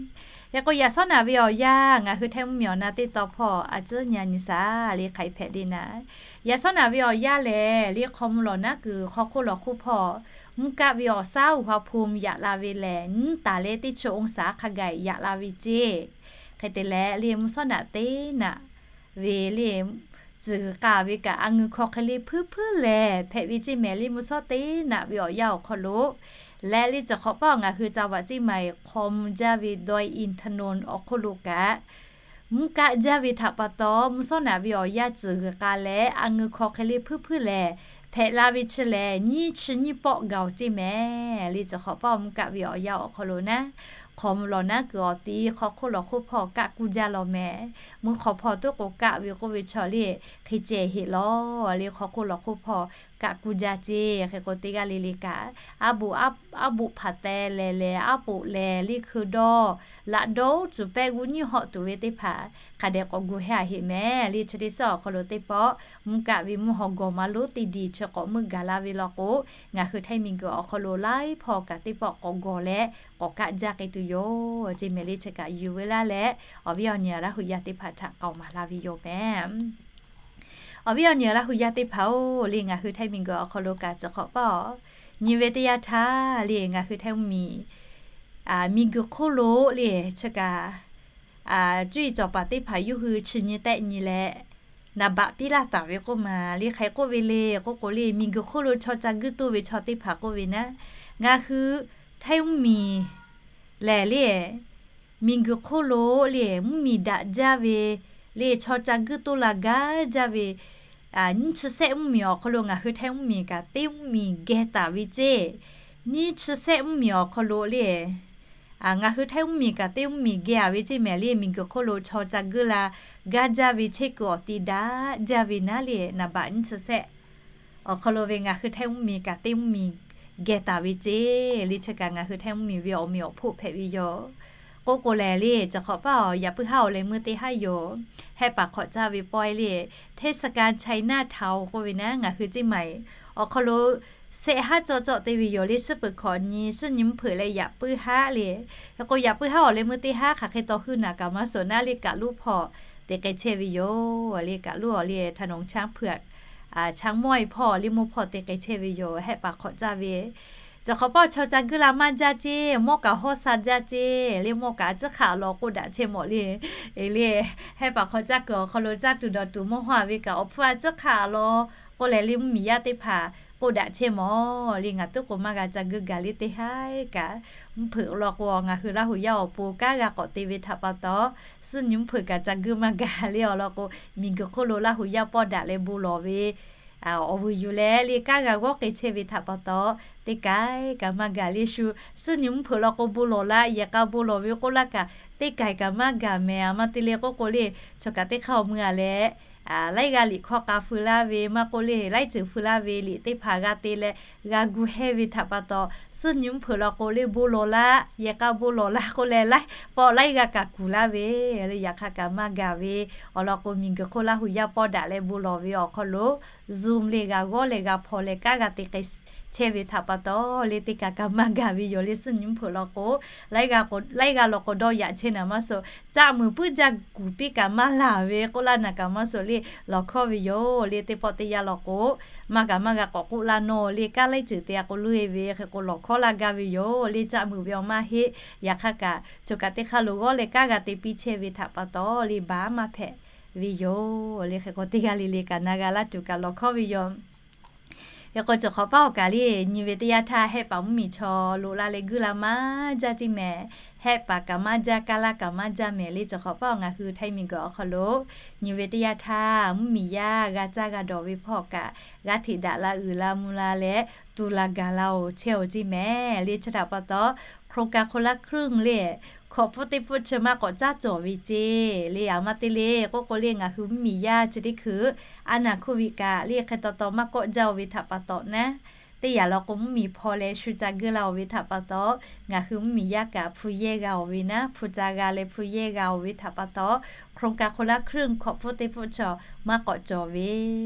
Hk'e k'o yaꞈ shawˉ naꞈ ve awˬ yanˇ ngaˬ hui Htaiˇ mvuhˇmiˬ awˬ na teˇ taw hpawˇ a ciˉ nyi a nyi shaˍ le hk'aiˍ hpehꞈ le naˍ. Yaꞈ shawˉ naꞈ ve awˬ yanˇ lehˬ, liˇ hk'aw mvuh lawˬ naˉ kuiˬ hk'aw hk'oˆ lawˬ hk'oˆ hpawˇ mvuhˇ kaˆ ve awˬ shaˉ อุณหภูมิ yaꞈ la ve lehˬ, nyiˇ taˍ leh teˇ chi องศา hk'a gaˬ yaꞈ la ve ceˇ. Hk'e te leh liˇ mvuhˇ shawˉ naꞈ teˇ naꞈ ve liˇ tcuhˬ g'uiˬ k'a ve kaꞈ a ngeu hk'aw hk'e le hpuiˇ hpuiˇ lehˬ hpehꞈ ve ceˇ mehˍ. Liˇ mvuhˇ shawˉ teˇ naꞈ ve awˬ yanˇ awˬ hk'aw lo leh, liˇ ciˬ hk'awꞈ paˆ awˬ ngaˬ hui ca vaꞈ ceˇ mehˍ, hk'aw mvuh jaˇ ve ดอยอินทนนท์ awˬ hk'oˆ lo kaꞈ mvuhˇ kaˆ jaˇ ve htaꞈ pa taw, mvuhˇ shawˉ naꞈ ve awˬ yanˇ tcuhˬ g'uiˬ k'a leh a ngeu hk'aw hk'e le hpuiˇ hpuiˇ lehˬ hpehꞈ la ve chi lehˬ, nyiˇ chi nyiˇ pawˆ gaˬ-oˬ ceˇ mehˍ. Liˇ ciˬ hk'awꞈ paˆ mvuhˇ kaˆ ve awˬ yanˇ awˬ hk'aw lo naˉ, hk'aw mvuh lawˬ naˉ kuiˬ awˬ ti hk'aw hk'oˆ lawˬ hk'oˆ hpawˇ kaˆ kuˇ jaˇ lawˬ mehˍ. Mvuhˇ hk'aw hpawˇ tuˉ k'o kaˆ ve k'oˆ ve chaw liˇ hk'e ceh heˆ lawˬ. Liˇ hk'aw hk'oˆ lawˬ hk'oˆ hpawˇ kaˆ kuˇ jaˇ ceˇ. Hk'e k'o teˇ g'aˇ le le kaꞈ, aˉ boꞈ aˉ boꞈ hpaˍ teh lehˬ lehˬ, aˉ poꞈ lehˬ liˇ hkui dawˇ laꞈ dawˇ oˉ cuˬ pehˆ g'uˇ nyiˇ hawˆ tuˬ ve teˇ hpaˍ hk'a dehꞈ k'awꞈ gu heh a heˆ mehˍ. Liˇ chi teˇ suhˉ awˬ hk'aw lo teˇ pawˆ mvuhˇ kaˆ ve mvuhˇ haw gawˬ ma lonˉ teˇ diˬ chi k'awꞈ meuˆ gaˬ la ve law k'o, ngaˬ hui Htaiˇ miˬ guiˬ awˬ hk'aw lo laiˉ hpawˇ kaꞈ teˇ pawˆ k'awꞈ gawˬ leh k'awꞈ kaˆ jaˇ k'ai tuˬ yoˬ ceˇ mehˍ. Liˇ chi kaꞈ yuˬ ve laˇ leh, awˬ viˉ awˬ nyi Laˇ hu yaˇ teˇ hpaˍ htaꞈ k'aoˍ maˍ la ve yoˬ mehˍ. Awˬ viˉ awˬ nyi Laˇ hu yaˇ teˇ hpaˍ-oˬ, liˇ ngaˬ hui Htaiˇ miˬ guiˬ awˬ hk'aw lo kaꞈ ciˬ hk'awꞈ paˆ awˬ nyi ve teˇ yanˇ htaˇ liˇ ngaˬ hui Htaiˇ mvuhˇmiˬ miˬ guiˬ hk'oˆ lo liˇ chi kaꞈ cuˇ yiˍ cawˬ paˍ teˇ hpaˍ yawˇ hui chi nyi tehˆ nyi leh naˍ baꞈ piˇ laˇ taˍ ve k'oˆ maˍ. Liˇ hk'e k'oˆ ve le k'oˆ k'o liˇ miˬ guiˬ hk'oˆ lo chaw ca guiˇ toˇ ve chaw teˇ hpaˍ k'oˆ ve naˉ, ngaˬ hui Htaiˇ mvuhˇmiˬ lehˬ liˇ miˬ guiˬ hk'oˆ lo liˇ mvuhˇmiˬ daꞈ jaˇ ve liˇ chaw ca guiˇ toˇ la gaˇ jaˇ ve nyiˇ chi sehˆ mvuhˇmiˬ awˬ hk'aw lo ngaˬ hui Htaiˇ mvuhˇmiˬ kaꞈ teˇ mvuhˇmiˬ geh taˍ ve ceˇ. Nyiˇ chi sehˆ mvuhˇmiˬ awˬ hk'aw lo liˇ ngaˬ hui Htaiˇ mvuhˇmiˬ kaꞈ teˇ mvuhˇmiˬ geh a ve ceˇ mehˍ. Liˇ miˬ guiˬ hk'oˆ lo chaw ca guiˇ la gaˇ jaˇ ve chehˇ kuiˬ awˬ ti daꞈ jaˇ ve naˉ liˇ naˍ baꞈ nyiˇ chi sehˆ awˬ hk'aw lo ve ngaˬ hui Htaiˇ mvuhˇmiˬ kaꞈ teˇ mvuhˇmiˬ geh taˍ ve ceˇ. Liˇ chi kaꞈ ngaˬ hui Htaiˇ mvuhˇmiˬ ve awˬ meꞈ awˬ hpoˆ hpehꞈ ve yoˬ. K'oˆ k'o lehˬ liˇ ciˬ hk'awꞈ paˆ awˬ yaꞈ puiˉ haˉ awˬ leh meuˇ teˇ haˉ yoˬ. Hehˆ paˍ hk'awꞈ caˇ ve pawehˇ liˇ เทศกาล China Town k'oˆ ve naˉ, ngaˬ hui ceˇ mehˍ awˬ hk'aw lo sehˆ haˉ cawˇ cawˆ te ve yoˬ. Liˇ suhˉ peuˬ hkawꞈ nyi suhˉ nyi mvuhˇ hpeuꞈ leh yaꞈ puiˉ haˉ liˇ, hk'e k'o yaꞈ puiˉ haˉ awˬ leh meuˇ teˇ haˉ hk'aˬ hk'e taw hui naˬ kaꞈ maˇ suhˍ naˉ liˇ kaꞈ luˇ hpawˇ te k'ai chehˇ ve yoˬ. Liˇ kaꞈ luˇ awˬ liˇ ถนนช้างเผือก ช้างม้อย hpawˇ liˇ mvuhˇ hpawˇ te k'ai chehˇ ve yoˬ. Hehˆ paˍ hk'awꞈ caˇ ve ciˬ hk'awꞈ paˆ chaw ca guiˇ la maˇ jaˇ ceˇ, mawˇ kaꞈ hawˉ sha jaˇ ceˇ. Liˇ mawˇ kaꞈ a ciˉ hk'aˆ lawˬ k'oˆ daꞈ chehˇ mawˬ liˇ. Liˇ hehˆ paˍ hk'awꞈ caˇ kuiˬ awˬ hk'aw lo caˇ tuˬ dawˬ tuˬ mawˇ hawˉ ve kaꞈ awˬ hpfuhˇ a ciˉ hk'aˆ lawˬ k'oˆ leh le mvuhˇmiˬ yaˇ teˇ hpaˍ k'oˆ daꞈ chehˇ mawˬ le. Ngaˬ tuˉ k'o maˇ g'a ca guˇ gaˬ le teˇ haiˉ kaꞈ, mvuhˇ hpeuꞈ law k'o ngaˬ hui Laˇ huˍ yaˇ awˬ pon kanˉ g'a k'awꞈ te ve htaꞈ pa taw, suhˉ nyi mvuhˇ hpeuꞈ kaꞈ ca guˇ maˇ gaˬ le. Awˬ lawn k'o, miˬguiˬ hk'oˆ lo Laˇ huˍ yaˇ pawˆ daꞈ leh bon lawˬ ve awˬ vuiˬ yuˬ leh le kanˉ g'a g'awˇ k'e chehˇ ve htaꞈ pa taw, teˇ kaˉ kaꞈ maˇ gaˬ le shu. Suhˉ nyi mvuhˇ hpeuꞈ law k'o bon lawˬ laˇ, yehˬ k'a bon lawˬ ve k'oˆ laˇ kaꞈ, teˇ kaˉ kaꞈ maˇ gaˬ mehˍ. A ma te le k'oˆ k'o le, chaw kaꞈ teˇ hk'aˇ awˬ mui a leh, laiˉ g'aˇ liꞈ hkawˇ k'a feu laˇ ve maˇ k'oˆ le, laiˉ ceuˬ feu laˇ ve liꞈ teˇ hpaˍ g'a te leh g'a gu hehˇ ve htaꞈ pa taw, suhˉ nyi mvuhˇ hpeuꞈ law k'o le bon lawˬ laˇ, yehˬ k'a bon lawˬ laˇ k'oˆ leh laiˉ pawˆ laiˉ g'aˇ kaꞈ kuˬ laˇ ve le. Yaꞈ hk'aˇ kaꞈ maˇ gaˬ ve. Awˬ lawn k'o, miˬguiˬ hk'oˆ Laˇ huˍ yaˇ pawˆ daꞈ leh bon lawˬ ve awˬ hk'aw lo Zoom le g'a g'awˇ leh g'a hpaw leh kanˉ g'a te k'ai chehˇ ve htaꞈ pa taw le, teˇ kaˉ kaꞈ maˇ gaˬ ve yoˬ le. Suhˉ nyi mvuhˇ hpeuꞈ law k'o, laiˉ g'aˇ k'o, laiˉ g'aˇ law k'o dawˇ yaꞈ chehˇ naˍ maˇ suh, caˆ muiˬ puiˉ jaˇ kuˬ piˇ kaꞈ maˇ laˬ ve k'oˆ laˇ naˍ kaꞈ maˇ suh le. Lawˬ hkawˇ ve yoˬ le. Teˇ pawˆ teˇ yanˇ law k'o, maˇ g'a maˇ g'a k'awꞈ k'oˆ laˇ nawˬ le. Kanˉ laiˉ ceuˬ te a k'o leuˇ e ve hk'e k'o lawˬ hkawˇ laˇ gaˇ ve yoˬ le. Caˆ muiˬ ve awˬ maˇ heˆ. Yaꞈ hk'aˇ kaꞈ, chaw kaꞈ teˇ hk'aˇ lo g'awˇ leh kanˉ g'a te piˇ chehˇ ve htaꞈ pa taw le baˬ maˇ hpehꞈ ve yoˬ le. Hk'e k'o teˇ g'aˇ le le kaꞈ na g'a laˇ tuˬ kaꞈ lawˬ hkawˇ ve yoˬ. Hk'e k'o, cawˬ hk'awꞈ paˉ awˬ kaꞈ le, nyi ve teˇ yanˇ htaˇ Hehˆ paˍ mvuhˇmiˬ chaw loꞈ la leh guˇ la maˇ jaˇ ceˇ mehˍ. Hehˆ paˍ kaꞈ maˇ jaˇ, kaˇ laˇ kaꞈ maˇ jaˇ mehˍ le. Cawˬ hk'awꞈ paˉ awˬ ngaˬ hui Htaiˇ miˬguiˬ awˬ hk'aw lo nyi ve teˇ yanˇ htaˇ mvuhˇmiˬ yaˇ g'a caˇ g'a dawˬ ve hpawˇ kaꞈ, g'aˇ hteꞈ daꞈ la uiˍ la mvuh la leh tu la gaˬ la oˬ chehˇ oˬ ceˇ mehˍ le. Chi htaꞈ pa taw, โครงการคนละครึ่ง le hkawꞈ pfuhˇ teˇ pfuhˇ chi maˇ k'awꞈ caˉ cawˬ ve ceˇ le. A ma te le k'oˆ k'o le, ngaˬ hui mvuhˇmiˬ yaˇ chi teˇ hkui a naˍ hkuˇ ve kaꞈ le hk'e taw taw maˇ kawˆ jaˇ oˬ ve htaꞈ pa taw naˉ, teˇ yanˇ law k'o mvuhˇmiˬ hpaw leh shu ca guˇ la oˬ ve htaꞈ pa taw, ngaˬ hui mvuhˇmiˬ yaˇ kaꞈ hpu yehˇ g'a oˬ ve naˉ, hpu ca g'a leh hpu yehˇ g'a oˬ ve htaꞈ pa taw, โครงการคนละครึ่ง hkawꞈ pfuhˇ teˇ pfuhˇ chi maˇ k'awꞈ cawˬ ve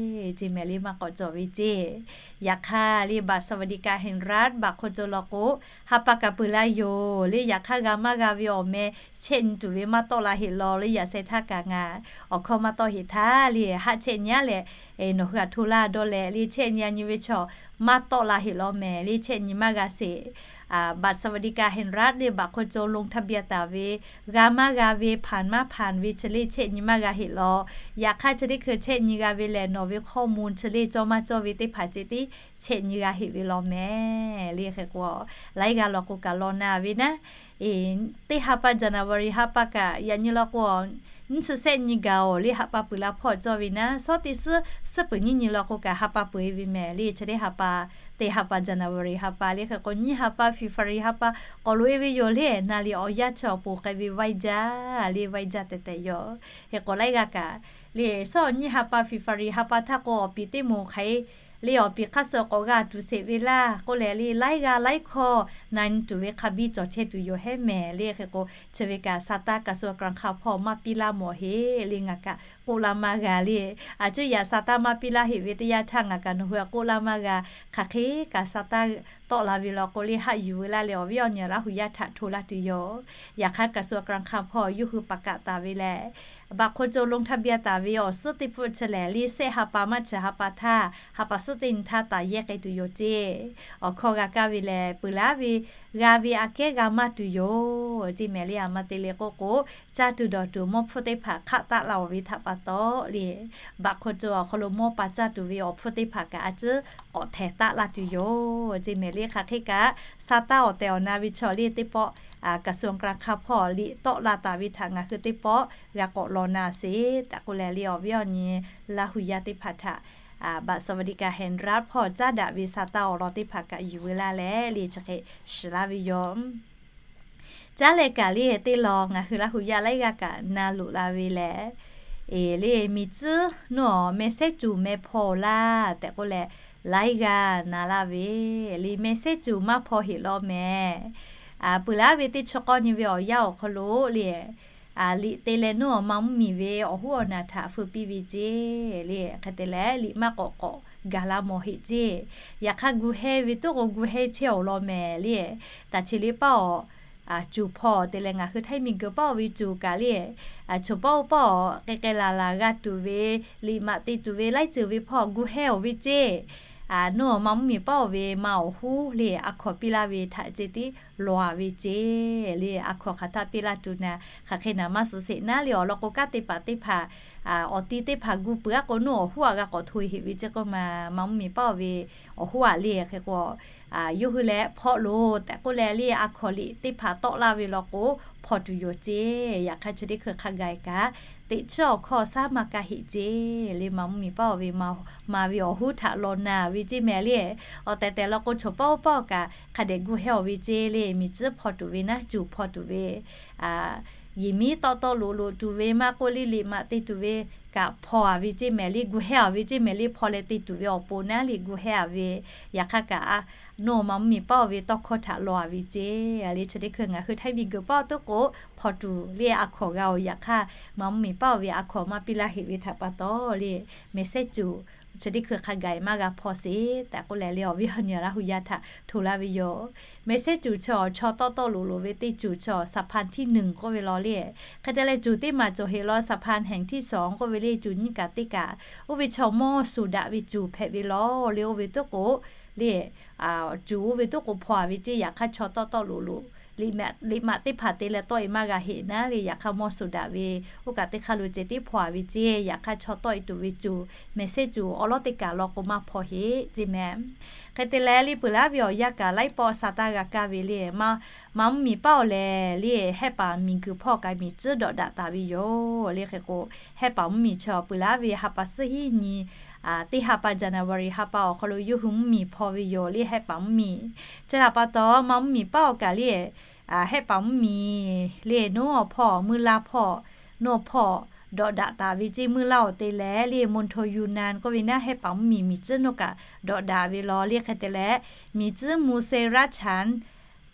ceˇ mehˍ le, maˇ k'awꞈ cawˬ ve ceˇ. Yaꞈ hk'aˇ le บัตรสวัสดิการแห่งรัฐ baꞈ hk'aw cawˬ law k'o, ha pa kaꞈ peuˬ la yoˬ le. Yaꞈ hk'aˇ g'a maˇ g'a ve awˬ meh chehˇ nyi tuˬ ve maˇ tawˆ la heˆ law le. Yaꞈ sheh htaˇ kaꞈ ngaˬ awˬ hkawˇ maˇ tawˆ heˆ htaˇ le, haˆ chehˇ nyi a leh, nawˬ hui htaꞈ hto laˇ dawˇ leh le chehˇ nyi a nyi ve chaw maˇ tawˆ la heˆ law mehˍ le. Chehˇ nyi maˇ g'a sheˍ. บัตรสวัสดิการแห่งรัฐ le baꞈ hk'aw cawˬ ลงทะเบียน taˍ ve, g'a maˇ g'a ve, ผ่าน maˇ ผ่าน ve chi le chehˇ nyi maˇ g'a heˆ law. Yaꞈ hk'aˇ chi teˇ hkui chehˇ nyi g'a ve lehˬ, nawˬ ve ข้อมูล chi le cawˇ maˇ cawˇ ve teˇ hpaˍ ceh tiˉ chehˇ nyi g'a heˆ ve law mehˍ le. Hk'e k'o, laiˉ g'aˇ law k'o kaꞈ law na ve naˉ, teˇ ha pa January ha pa kaꞈ yaꞈ nyi law k'o, nyiˇ chi shehˆ nyi gaˬ oˬ le. Ha pa peuˬ la hpawˇ cawˇ ve naˉ, shawˉ teˇ suhˉ suhˉ peuˬ nyiˇ nyi law k'o kaꞈ ha pa peuˬ e ve mehˍ le. Chi teˇ ha pa, teˇ ha pa January ha pa le. Hk'e k'o nyiˇ ha pa February ha pa k'awꞈ loꞈ e ve yoˬ le. Na liꞈ awˬ yanˇ chi awˬ pon k'ai ve ไหว้เจ้า le, ไหว้เจ้า tehꞈ tehꞈ yoˬ. Hk'e k'o laiˉ g'aˇ kaꞈ le, shawˉ nyiˇ ha pa February ha pa htaˇ k'o awˬ piˍ teˇ moˍ hk'aˬ e le, awˬ piˍ hk'aˇ suh k'awꞈ g'a tuˬ sheˍ ve laˇ k'oˆ leh le, laiˉ g'aˇ laiˉ hkawˇ na nyi tuˬ ve hk'a biˇ cawˬ chehˇ tuˬ yoˬ hehˉ mehˍ le. Hk'e k'o chi ve kaꞈ ซานต้า กระทรวงการคลัง hpawˇ maˇ piˇ laˇ mawˬ heˆ le. Ngaˬ kaꞈ k'oˆ laˇ maˇ g'a le. A cuˇ yaꞈ ซานต้า maˇ piˇ laˇ heˆ ve teˇ yanˇ htaˇ ngaˬ kaꞈ nawˬ hui a k'oˆ laˇ maˇ g'a. Hk'aˬ hk'e kaꞈ ซานต้า tawˆ la ve law k'o le, haˆ yuˬ ve laˇ leh awˬ viˉ awˬ nyi Laˇ huˍ yaˇ htaꞈ hto laˇ tuˬ yoˬ. Yaꞈ hk'aˇ กระทรวงการคลัง hpawˇ yawˇ hui paˍ kaꞈ taˍ ve leh, baꞈ hk'aw cawˬ ลงทะเบียน taˍ ve awˬ suhˉ teˇ pfuhˇ chi lehˬ le, shehˆ ha pa maˇ chi ha pa htaˇ, ha pa suhˉ teˇ nyi htaˇ taˍ yehˇ k'ai tuˬ yoˬ ceˇ. Awˬ hkawˇ g'a kaˇ ve lehˬ, peuˬ laˇ ve g'a ve aꞈ kehˉ g'a maˇ tuˬ yoˬ ceˇ mehˍ le. A ma te le k'oˆ k'o, caˇ tuˬ dawˬ tuˬ mawˇ hpfuhˇ teˇ hpaˍ hk'aˆ taˆ la oˬ ve htaꞈ pa taw le, baꞈ hk'aw cawˬ awˬ hk'aw lo mawˇ pa caˇ tuˬ ve awˬ hpfuhˇ teˇ hpaˍ kaꞈ a cuˉ k'awꞈ htehˍ taˆ laˇ tuˬ yoˬ ceˇ mehˍ le. Hk'aˬ hk'e kaꞈ ซานต้า awˬ tehˬ awˬ na ve chaw le teˇ pawˆ กระทรวงการคลัง hpawˇ liꞈ tawˆ la taˍ ve htaꞈ ngaˬ hui teˇ pawˆ g'a k'awꞈ law na sheˍ tehꞈ k'oˆ leh le, awˬ viˉ awˬ nyi Laˇ huˍ yaˇ teˇ hpaˍ htaꞈ บัตรสวัสดิการแห่งรัฐ hpawˇ caˉ daꞈ ve ซานต้า awˬ lawn teˇ hpaˍ kaꞈ yuˬ ve laˇ leh le, chi hk'e shiˍ laˇ ve yoˬ. Caˉ leh kaꞈ le teˇ lawn ngaˬ hui Laˇ huˍ yaˇ laiˉ g'aˇ kaꞈ na loꞈ la ve lehˬ, eˬ le, miˬ tcuhˉ nuˇ awˬ meh sehˉ cuˬ meh hpaw laˇ tehꞈ k'oˆ leh, laiˉ g'aˇ na laˇ ve le, meh sehˉ cuˬ maˇ hpaw heˆ law mehˍ. Peuˬ laˇ ve teˇ chi k'awˇ nyi ve awˬ yanˇ awˬ hk'aw lo le, liꞈ te leh nuˇ awˬ ma mvuhˇmiˬ ve awˬ hoˉ awˬ naˬ htaꞈ feu piˇ ve ceˇ le. Hk'e te leh liꞈ maˇ k'awꞈ k'awꞈ gaˬ la mawˬ heˆ ceˇ. Yaꞈ hk'aˇ gu hehˇ ve tuˉ k'o gu hehˇ chehˇ awˬ lawn mehˍ le. Taˍ chi le paˇ awˬ cuˬ hpaw te leh ngaˬ hui Htaiˇ miˬguiˬ paˇ oˬ ve cuˬ kaꞈ le, choˬ paˇ oˇ paˇ awˬ k'ai k'ai laˬ laˬ g'a tuˬ ve, liꞈ maꞈ te tuˬ ve laiˉ ceuˬ ve hpawˇ gu hehˇ awˬ ve ceˇ. Nuˇ awˬ ma mvuhˇmiˬ paˇ oˬ ve ma awˬ hoˉ le a hkawnˍ piˇ laˇ ve htaꞈ ceˇ tiˉ lawˬ-a ve ceˇ le. A hkawnˬ hk'aˬ htaˇ piˇ laˇ tuˬ naˍ, hk'aˬ hk'e naˍ maˇ suhˍ sheˍ naˉ le. Awˬ lawn k'o, kanˉ te paˍ teˇ hpaˍ awˬ ti teˇ hpaˍ gu peuˬ-a k'o, nawˬ awˬ hoˉ aꞈ g'a k'awꞈ hto-e heꞈ ve ceˇ k'oˆ ma, maˇ mvuhˇmiˬ paˉ-oˬ ve awˬ hoˉ aꞈ le. Hk'e k'o, yawˇ hui leh hpawˆ loˬ tehꞈ k'oˆ leh le, a hkawnˬ liꞈ teˇ hpaˍ tawˆ laˇ ve law k'o, hpawnˬ tuˬ yoˬ ceˇ. Yaꞈ hk'aˇ, chi teˇ hkui hk'a gaˬ kaꞈ, teꞈ chiˉ awˬ hkawˇ shaˉ maˇ kaˇ heꞈ ceˇ le. Maˇ mvuhˇmiˬ paˉ-oˬ ve, maˍ ve awˬ hoˉ htaꞈ lawˬ naˍ ve ceˇ mehˍ le. Awˬ tehˬ tehˬ law k'o, chaw paˉ oˇ paˉ kaꞈ hk'a dehꞈ gu heh-aˬ ve ceˇ le. Miˬ tcuhˉ hpawnˬ tuˬ ve naˉ, cuˬ hpawnˬ tuˬ ve, yehˬ miˉ tawˆ tawˆ loꞈ loꞈ tuˬ ve maˇ k'oˆ le, liꞈ maꞈ te tuˬ ve kaꞈ hpawnˬ-a ve ceˇ mehˍ le. Gu heh-aˬ ve ceˇ mehˍ le. Hpaw leh te tuˬ ve awˬ pon naˉ le, gu heh-aˬ ve. Yaꞈ hk'aˇ kaꞈ, nawˬ maˇ mvuhˇmiˬ paˉ-oˬ ve tawˇ hkawˇ htaꞈ lawˬ-a ve ceˇ le. Chi teˇ hkui ngaˬ hui Htaiˇ miˬguiˬ paˉ-oˬ teˇ k'o, hpawnˬ tuˬ le a hkawnˬ g'a-oˬ. Yaꞈ hk'aˇ, maˇ mvuhˇmiˬ paˉ-oˬ ve a hkawnˬ maˇ piˇ laˇ heꞈ ve htaꞈ pa taw le, mehˍ sehˉ cuˬ chi teˇ hkui hk'a gaˬ-e maˇ g'a hpaw sheˍ tehꞈ k'oˆ leh le, awˬ viˉ awˬ nyi Laˇ hu yaˇ htaꞈ hto laˇ ve yoˬ. Mehˍ sehˉ cuˬ chi awˬ chaw tawˆ tawˆ loꞈ loꞈ ve teˇ cuˬ chi awˬ สะพานที่หนึ่ง k'oˆ ve law le. Hk'e te leh cuˬ teˇ maˬ cawˬ heꞈ law สะพานแห่งที่สอง k'oˆ ve le, cuˬ nyiˇ kaꞈ teˇ kaꞈ, oˇ ve chaw mawˇ suˍ daꞈ ve cuˬ hpehꞈ ve law le. Oˇ ve teˇ k'o le, cuˬ oˇ ve teˇ k'o hpawnˬ-a ve ceˇ. Yaꞈ hk'aˇ, chaw tawˆ tawˆ loꞈ loꞈ liꞈ maꞈ teˇ hpaˍ te leh tawˆ-e maˇ g'a heꞈ naˉ le. Yaꞈ hk'aˇ, mawˇ suˍ daꞈ ve oˇ kaꞈ teˇ hk'aˇ lo ceh tiˉ hpawnˬ-a ve ceˇ. Yaꞈ hk'aˇ, chaw tawˆ-e tuˬ ve cuˬ, mehˍ sehˉ cuˬ awˉ lawˉ teˇ kaˬ law k'o maˇ hpaw heꞈ ceˇ mehˍ. Hk'e te leh le, peuˬ laˉ ve awˬ yanˇ kaꞈ laiˉ pawˆ sa taˇ g'a kaˇ ve le. Maˇ mvuhˇmiˬ paˉ-oˬ lehˬ le, Hehˆ paˍ miˬguiˬ hpawˇ kaꞈ miˬ tcuhˉ dawꞈ daꞈ taˍ ve yoˬ le. Hk'e k'o, Hehˆ paˍ mvuhˇmiˬ chi awˬ peuˬ laˉ ve ha pa suhˉ hiˉ nyi, teˇ ha pa January ha pa awˬ hk'aw lo yawˇ hui mvuhˇmiˬ hpaw ve yoˬ le, Hehˆ paˍ mvuhˇmiˬ. Chi htaꞈ pa taw, maˇ mvuhˇmiˬ paˉ-oˬ kaꞈ le, Hehˆ paˍ mvuhˇmiˬ le, nawˬ awˬ hpawˇ, Muˇlaˇ hpawˇ, nawˬ hpawˇ dawꞈ daꞈ taˍ ve ceˇ. Muˇlaˇ-oˬ te leh le, มณฑลยูนนาน k'oˆ ve naˉ, Hehˆ paˍ mvuhˇmiˬ miˬ tcuhˉ nawˬ kaꞈ dawꞈ daꞈ ve law le. Hk'e te leh, miˬ tcuhˉ มูเซราชัน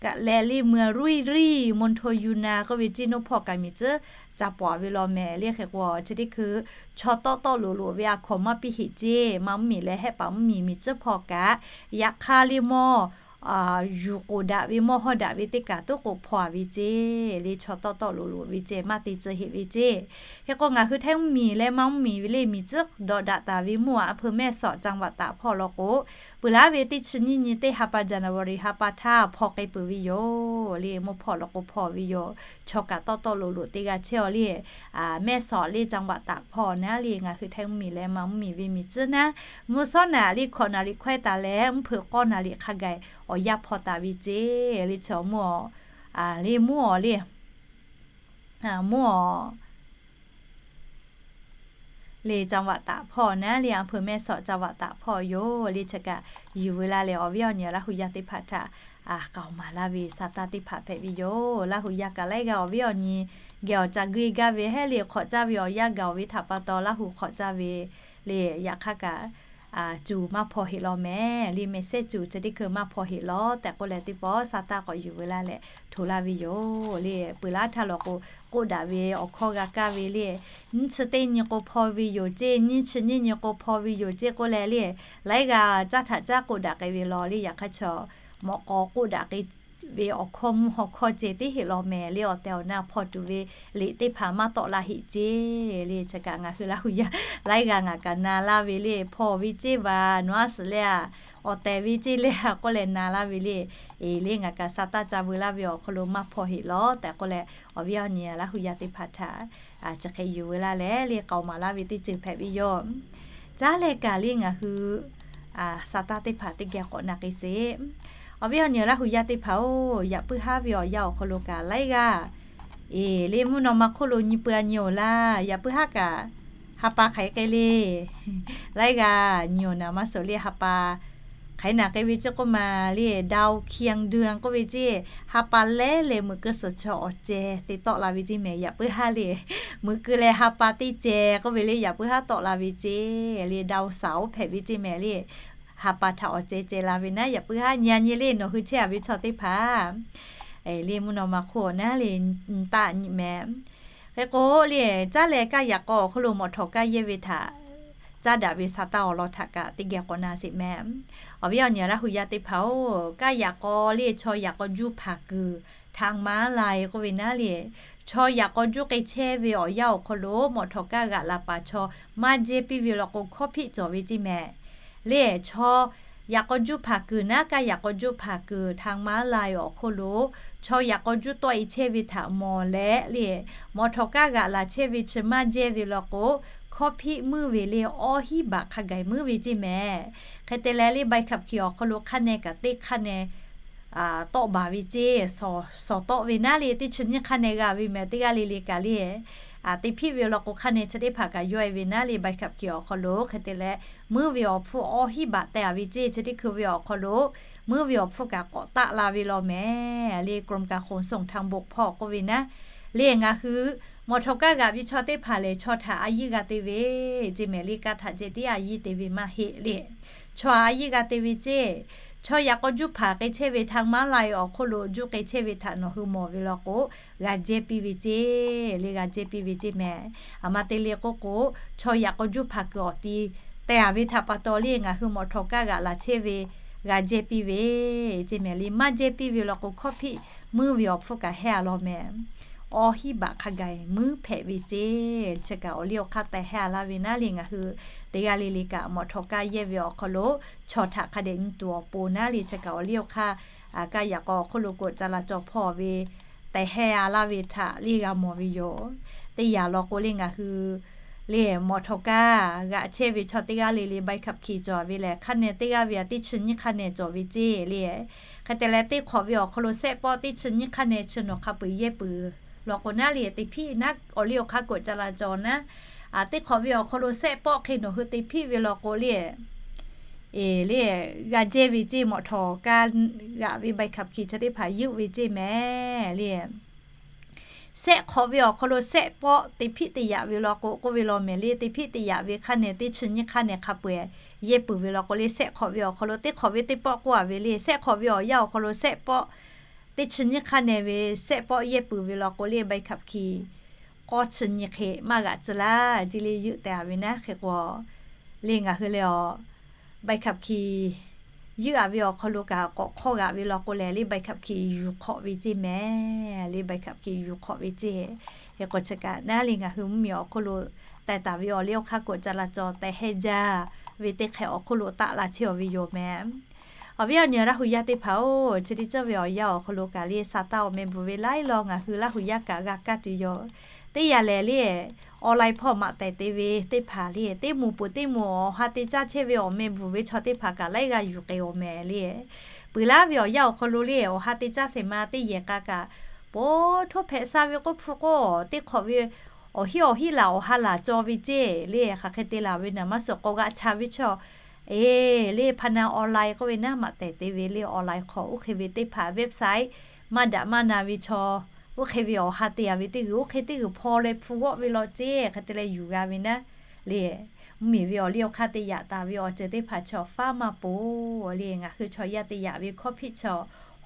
kaꞈ leh le, เมืองรุยรี มณฑลยูนนาน k'oˆ ve ceˇ, nawˬ hpawˇ kaꞈ miˬ tcuhˉ ca pawˍ ve law mehˍ le. Hk'e k'o, chi teˇ hkui chaw tawˆ tawˆ loꞈ loꞈ ve a hkawnˬ maˇ piˇ heꞈ ceˇ. Maˇ mvuhˇmiˬ leh Hehˆ paˍ mvuhˇmiˬ miˬ tcuhˉ hpawˇ kaꞈ, yaꞈ hk'aˇ le mawˇ yuˬ k'oˍ daꞈ ve, mawˇ hawˇ daꞈ ve teˇ kaˬ tuˉ k'o hpawnˬ-a ve ceˇ le. Chaw tawˆ tawˆ loꞈ loꞈ ve ceˇ, maˇ te tcuh heꞈ ve ceˇ. Hk'e k'o, ngaˬ hui Htaiˇ mvuhˇmiˬ leh maˇ mvuhˇmiˬ ve le, miˬ tcuhˉ dawꞈ daꞈ taˍ ve mvuhˇ-a, อำเภอแม่สอด จังหวัดตาก hpawˇ law k'o, peuˬ laˉ ve teˇ chi nyiˇ nyi teˇ ha pa January ha pa htaˇ hpaw k'ai peuˬ ve yoˬ le. Mvuhˇ hpawˇ law k'o hpawnˬ ve yoˬ. Chaw kaꞈ tawˆ tawˆ loꞈ loꞈ teˇ g'aˇ chehˇ-aw le. Mehˇ sawˍ le จังหวัดตาก hpawˇ naˉ le, ngaˬ hui Htaiˇ mvuhˇmiˬ leh maˇ mvuhˇmiˬ ve miˬ tcuhˉ naˉ, mvuhˇ sawˉ naˍ le hkawꞈ naˍ riˍ hkawehˇ taˍ leh mvuhˇ hpeuꞈ k'awˇ naˍ riˍ hk'a gaˬ awˬ yanˇ hpaw taˍ ve ceˇ le. Chaw mvuhˇ-a le, mvuhˇ-a le, mvuhˇ-a le จังหวัดตาก hpawˇ naˉ le, อำเภอแม่สอด จังหวัดตาก hpawˇ yoˬ le. Chi kaꞈ yuˬ veu laˇ leh, awˬ viˉ awˬ nyi Laˇ hu yaˇ teˇ hpaˍ htaꞈ k'aoˍ maˍ laˇ ve sa taˇ teˇ hpaˍ hpehꞈ ve yoˬ. Laˇ hu yaˇ kaꞈ laiˉ g'aˇ awˬ viˉ awˬ nyi geh awˬ ca guˇ-e gaˇ ve hehˉ le, hk'awꞈ caˇ ve awˬ yanˇ gaˬ-oˬ ve htaꞈ pa taw Laˇ hu hk'awꞈ caˇ ve le. Yaꞈ hk'aˇ kaꞈ cuˬ maˇ hpaw heꞈ law mehˍ le, mehˍ sehˉ cuˬ chi teˇ hkui maˇ hpaw heꞈ law tehꞈ k'oˆ leh, teˇ pawˆ sa taˇ k'awꞈ yuˬ veu laˇ leh hto laˇ ve yoˬ le. Peuˬ laˇ htaˇ law k'o, k'oˆ daꞈ ve awˬ hkawˇ g'a kaˇ ve le, nyiˇ chi teˇ nyi k'o hpaw ve yoˬ ceˇ, nyiˇ chi nyiˇ nyi k'o hpaw ve yoˬ ceˇ k'oˆ leh le, laiˉ g'aˇ caˇ htaꞈ caˇ k'oˆ daꞈ k'ai ve law le. Yaꞈ hk'aˇ, chaw mawꞈ k'aw k'oˆ daꞈ k'ai ve awˬ hkawˇ mvuhˇ haw hkawˇ ceh teˇ heˆ law mehˍ le. Awˬ tehˬ awˬ na hpaw tuˬ ve liꞈ teˇ hpaˍ maˇ tawˆ la heꞈ ceˇ le. Chi kaꞈ ngaˬ hui Laˇ hu yaˇ laiˉ g'aˇ ngaˬ kaꞈ na laˇ ve le, hpaw ve ceˇ vaˬ nawˬ aˉ suhˍ le, awˬ tehˬ ve ceˇ le k'oˆ leh na laˇ ve le. Eˬ le, ngaˬ kaꞈ sa taˇ ca veu laˇ ve awˬ hk'aw lo maˇ hpaw heꞈ law tehꞈ k'oˆ leh, awˬ viˉ awˬ nyi Laˇ hu yaˇ teˇ hpaˍ htaꞈ chi hk'e yuˬ veu laˇ leh le, k'aoˍ maˍ laˇ ve teˇ ceuˬ hpehꞈ ve yoˬ. Caˉ leh kaꞈ le ngaˬ hui sa taˇ teˇ hpaˍ teˇ geh k'awꞈ na k'ai sheˍ. Awˬ viˉ awˬ nyi Laˇ hu yaˇ teˇ hpaˍ-oˬ, yaꞈ puiˉ haˉ ve awˬ yanˇ awˬ hk'aw lo kaꞈ laiˉ g'aˇ, eˬ le, mvuhˇ naw ma hk'oˆ lo nyi peuˬ-a nyi-oˬ laˇ. Yaꞈ puiˉ haˉ kaꞈ ha pa hk'aˬ hk'e le, laiˉ g'aˇ nyi-oˬ naˍ maˇ suhˍ le. Ha pa hk'aˬ hk'e naˍ k'ai ve ceˇ k'oˆ ma le, ดาวเคียงเดือน k'oˆ ve ceˇ, ha pa lehˉ leh meuꞈ keu suhˍ chaw awˬ ceh te tawˆ la ve ceˇ mehˍ. Yaꞈ puiˉ haˉ le, meuꞈ keu leh ha pa teˇ ceh k'oˆ ve le, yaꞈ puiˉ haˉ tawˆ la ve ceˇ le. ดาวเสาร์ hpehꞈ ve ceˇ mehˍ le. Ha pa htaꞈ awˬ ceh ceh la ve naˉ, yaꞈ puiˉ haˉ nyi-a nyi le, nawˬ hui chehˇ-a ve chaw teˇ hpaˍ le, mvuhˇ naw ma hk'oˆ naˉ le, taˆ nyi mehˍ. Hk'e k'o le, caˉ leh kaˇ yaꞈ k'aw awˬ hk'oˆ lo mawꞈ htawꞈ kaˇ yehˇ ve htaꞈ caˇ daꞈ ve sa taˇ awˬ lawn htaꞈ kaꞈ teˇ geh k'awꞈ na sheˍ mehˍ. Awˬ viˉ awˬ nyi Laˇ hu yaˇ teˇ hpaˍ-oˬ, kaˇ yaꞈ k'aw le chaw yaꞈ k'aw juˇ hpaˍ kuiˬ htaꞈ maˍ la-e k'oˆ ve naˉ le, chaw yaꞈ k'aw juˇ k'ai chehˇ ve awˬ yanˇ awˬ hk'aw lo mawꞈ htawꞈ kaˇ g'aꞈ la paˍ chaw maˇ jehˇ piˇ ve law k'o, hkawˇ hpiˆ cawˬ ve ceˇ mehˍ. Le chaw Yaꞈ k'aw juˇ hpaˍ kuiˬ naˉ kaˇ yaꞈ k'aw juˇ hpaˍ kuiˬ ทางม้าลาย awˬ hk'oˆ lo chaw yaꞈ k'aw juˇ tawˆ e chehˇ ve htaꞈ mawˬ leh le, mawˬ htawˍ kaˇ g'aꞈ laˬ chehˇ ve chi maˇ jehˇ ve law k'o, hkawˇ hpiˆ muiˉ ve le, awˇ hiˉ baꞈ hk'a gaˬ muiˉ ve ceˇ mehˍ. Hk'e te leh le ใบขับขี่ awˬ hk'aw lo hk'aˇ neh kaꞈ teˇ hk'aˇ neh tawˆ baˬ ve ceˇ, sawˍ tawˆ ve naˉ le, teˇ chi nyiˇ hk'aˇ neh g'a ve mehˍ. Teˇ g'aˇ le le kaꞈ le, teˇ hpiˆ ve law k'o hk'aˇ neh chi teˇ hpaˍ kaꞈ yawˇ e ve naˉ le ใบขับขี่ awˬ hk'aw lo. Hk'e te leh muiˉ ve awˬ hpfuhˇ awˇ hiˉ baꞈ teh a ve ceˇ. Chi teˇ hkui ve awˬ hk'aw lo muiˉ ve awˬ hpfuhˇ kaꞈ k'awꞈ taˆ la ve law mehˍ le, กรมการขนส่งทางบก hpawˇ k'oˆ ve naˉ le, ngaˬ hui mawˬ htawˍ kaˇ g'aꞈ ve chaw teˇ hpaˍ lehˬ chaw htaꞈ a yiˇ g'a te ve ceˇ mehˍ le, kaˇ htaꞈ ceh tiˉ a yiˇ te ve maˇ heˆ le. Chaw a yiˇ g'a te ve ceˇ. Chaw yaꞈ k'aw juˇ hpaˍ k'ai chehˇ ve ทางม้าลาย awˬ hk'oˆ lo juˇ k'ai chehˇ ve htaꞈ nawˬ hui mawˬ ve law k'o, g'a jehˇ piˇ ve ceˇ le, g'a jehˇ piˇ ve ceˇ mehˍ. Aˬ ma te le k'oˆ k'o, chaw yaꞈ k'aw juˇ hpaˍ kuiˬ awˬ ti teh a ve htaꞈ pa taw le ngaˬ hui mawˬ htawˍ kaˇ g'aꞈ laˬ chehˇ ve g'a jehˇ piˇ ve ceˇ mehˍ le. Maˇ jehˇ piˇ ve law k'o hkawˇ hpiˆ muiˉ ve awˬ hpfuhˇ kaꞈ hehˇ a law mehˍ. Awˇ hiˉ baꞈ hk'a gaˬ muiˉ hpehꞈ ve ceˇ. Chi kaꞈ awˬ liˇ awˬ hk'aˇ teh hehˇ a laˇ ve naˉ le, ngaˬ hui teˇ g'aˇ le le kaꞈ mawˬ htawˍ kaˇ yehˇ ve awˬ hk'aw lo chaw htaꞈ hk'a dehꞈ nyi tuˬ awˬ pon naˉ le, chi kaꞈ awˬ liˇ awˬ hk'aˇ kaˇ yaꞈ k'aw awˬ hk'oˆ lo k'o ca la caw hpawˇ ve teh hehˇ a laˇ ve htaꞈ le g'a mawˬ ve yoˬ. Teˇ yanˇ law k'o le ngaˬ hui le mawˬ htawˍ kaˇ g'aꞈ chehˇ ve chaw teˇ g'aˇ le le ใบขับขี่ cawˬ ve lehˬ, hk'aˇ neh teˇ g'aˇ ve a teˇ chi nyiˇ hk'aˇ neh cawˬ ve ceˇ le. Hk'e te leh teˇ hk'awꞈ ve awˬ hk'aw lo sehˆ pawˆ teˇ chi nyiˇ hk'aˇ neh chi nawˬ hk'a peu eˬ yehˇ peuˬ law k'o naˉ le, teˇ hpiˆ naˉ awˬ liˇ awˬ hk'aˇ k'o ca la caw naˉ, teˇ hk'awꞈ ve awˬ hk'aw lo sehˆ pawˆ hk'e nawˬ hui teˇ hpiˆ ve law k'o le, eˬ le, g'a jehˇ ve ceˇ. Mawˬ htawˍ kaˇ g'aꞈ ve ใบขับขี่ chi teˇ hpaˍ yuˆ ve ceˇ mehˍ le. Sehˆ hk'awꞈ ve awˬ hk'aw lo sehˆ pawˆ teˇ hpiˆ teˇ yaꞈ ve law k'o k'oˆ ve law mehˍ le, teˇ hpiˆ teˇ yaꞈ ve hk'aˇ neh teˇ chi nyiˇ hk'aˇ neh hk'a peu eˬ yehˇ peuˬ ve law k'o le, sehˆ hk'awꞈ ve awˬ hk'aw lo teˇ hk'awꞈ ve teˇ pawˆ k'oˆ a ve le, sehˆ hk'awꞈ ve awˬ yanˇ awˬ hk'aw lo sehˆ pawˆ teˇ chi nyiˇ hk'aˇ neh ve sehˆ pawˆ yehˇ peuˬ ve law k'o le, ใบขับขี่ k'awˇ chi nyi hk'e maˇ g'aꞈ tcuh laˇ ceˇ le, yuˆ teh a ve naˉ hk'e k'o le ngaˬ hui le awˬ ใบขับขี่ yuˆ a ve awˬ hk'aw lo kaꞈ k'awꞈ hk'awˇ g'aꞈ ve law k'o lehˬ le ใบขับขี่ yuˬ hk'awꞈ ve ceˇ mehˍ le, ใบขับขี่ yuˬ hk'awꞈ ve ceˇ. Hk'e k'o chi kaꞈ naˉ le ngaˬ hui mvuhˇmiˬ awˬ hk'oˆ lo teh taˍ ve awˬ liˇ awˬ hk'aˇ k'o ca la caw teh hehˇ jaˇ ve teˇ hk'e awˬ hk'oˆ lo taˆ la chehˇ a ve yoˬ mehˍ. Awˬ viˉ awˬ nyi Laˇ hu yaˇ teˇ hpaˍ-oˬ, chi teˇ ceuˬ ve awˬ yanˇ awˬ hk'aw lo kaꞈ le sa taˇ awˬ meh bvuhˬ ve laiˉ law ngaˬ hui Laˇ hu yaˇ kaꞈ g'a kaˇ tuˬ yoˬ. Teˇ yanˇ lehˬ le, online hpawˇ maꞈ tehˬ te ve teˇ hpaˍ le, teˇ moˍ peuˬ teˇ moˍ awˬ ha te caˇ chehˇ ve awˬ meh bvuhˬ ve chaw teˇ hpaˍ kaꞈ laiˉ g'a yuˬ k'ai awˬ meh le. Peuˬ laˇ ve awˬ yanˇ awˬ hk'aw lo le awˬ ha te caˇ shehˍ ma teˇ yehˬ k'a kaꞈ, po htoˇ hpehꞈ sha ve k'oˆ hpu k'o, teˇ hk'awꞈ ve awˬ hiˉ awˬ hiˉ laˬ awˬ ha laˬ caw ve ceˇ le. Hk'aˬ hk'e te laˬ ve naˍ maˇ suhˍ k'awꞈ g'aꞈ cha ve chaw, eˬ le พนันออนไลน์ k'oˆ ve naˉ maꞈ tehˬ te ve le online hk'aw oˇ hk'e ve teˇ hpaˍ website maˇ daꞈ maˇ na ve chaw, oˇ hk'e ve awˬ ha te a ve teˇ g'uiˬ oˇ hk'e teˇ g'uiˬ hpaw leh hpu g'awˆ ve law ceˇ. Hk'e te leh yuˬ g'a ve naˉ le, mvuhˇmiˬ ve awˬ liˇ awˬ hk'aˇ te yaꞈ taˍ ve awˬ ceuˬ teˇ hpaˍ chaw faˉ maˇ poˬ le. Ngaˬ hui chaw yaˇ te yaꞈ ve hkawˇ hpiˆ chaw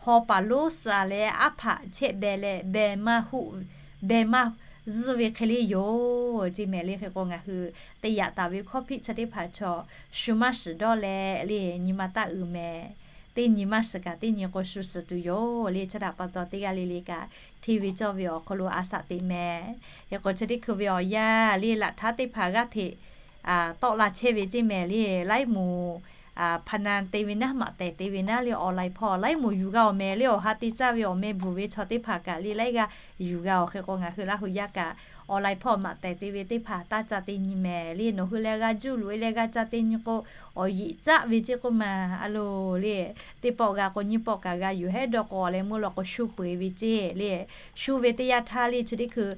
haw paˍ lonˉ suhˍ leh aˉ hpaꞈ chehˇ beh leh beh maˇ huˆ beh maˇ zuhˇ ve hk'e le yoˬ ceˇ mehˍ le. Hk'e k'o ngaˬ hui te yaꞈ taˍ ve hkawˇ hpiˆ chi teˇ hpaˍ chaw shu maˇ shiˍ dawˇ leh le nyi ma taˇ uiˍ mehˍ. Teˇ nyi maˇ shiˍ kaꞈ teˇ nyi k'o shu shiˍ tuˬ yoˬ le. Chi htaꞈ pa taw teˇ g'aˇ le le kaꞈ hteˇ ve cawˇ ve awˬ hk'aw lo a shaꞈ teꞈ mehˍ. Hk'e k'o chi teˇ hkui ve awˬ yanˇ le laꞈ htaˇ teˇ hpaˍ g'aˇ hteꞈ tawˆ la chehˇ ve ceˇ mehˍ le. Laiˉ moˍ พนัน te ve naˉ maꞈ tehˬ te ve naˉ le online hpawˇ laiˉ moˍ yuˬ g'a awˬ meh le awˬ ha te caˇ ve awˬ meh bvuhˬ ve chaw teˇ hpaˍ kaꞈ le laiˉ g'aˇ yuˬ g'a awˬ. Hk'e k'o ngaˬ hui Laˇ hu yaˇ kaꞈ online hpawˇ maꞈ tehˬ te ve teˇ hpaˍ taˇ ca te nyi mehˍ le. Nawˬ hui leh g'a juˇ loꞈ e leh g'a ca te nyi k'o, awˬ yiꞈ caˆ ve ceˇ k'oˆ ma a loˬ le. Teˇ pawˆ g'a k'o nyiˇ pawˆ kaꞈ g'a yuˬ hehˉ dawˇ k'o leh meuˇ law k'o shu peu eˬ ve ceˇ le. Shu ve teˇ yanˇ htaˇ le chi teˇ hkui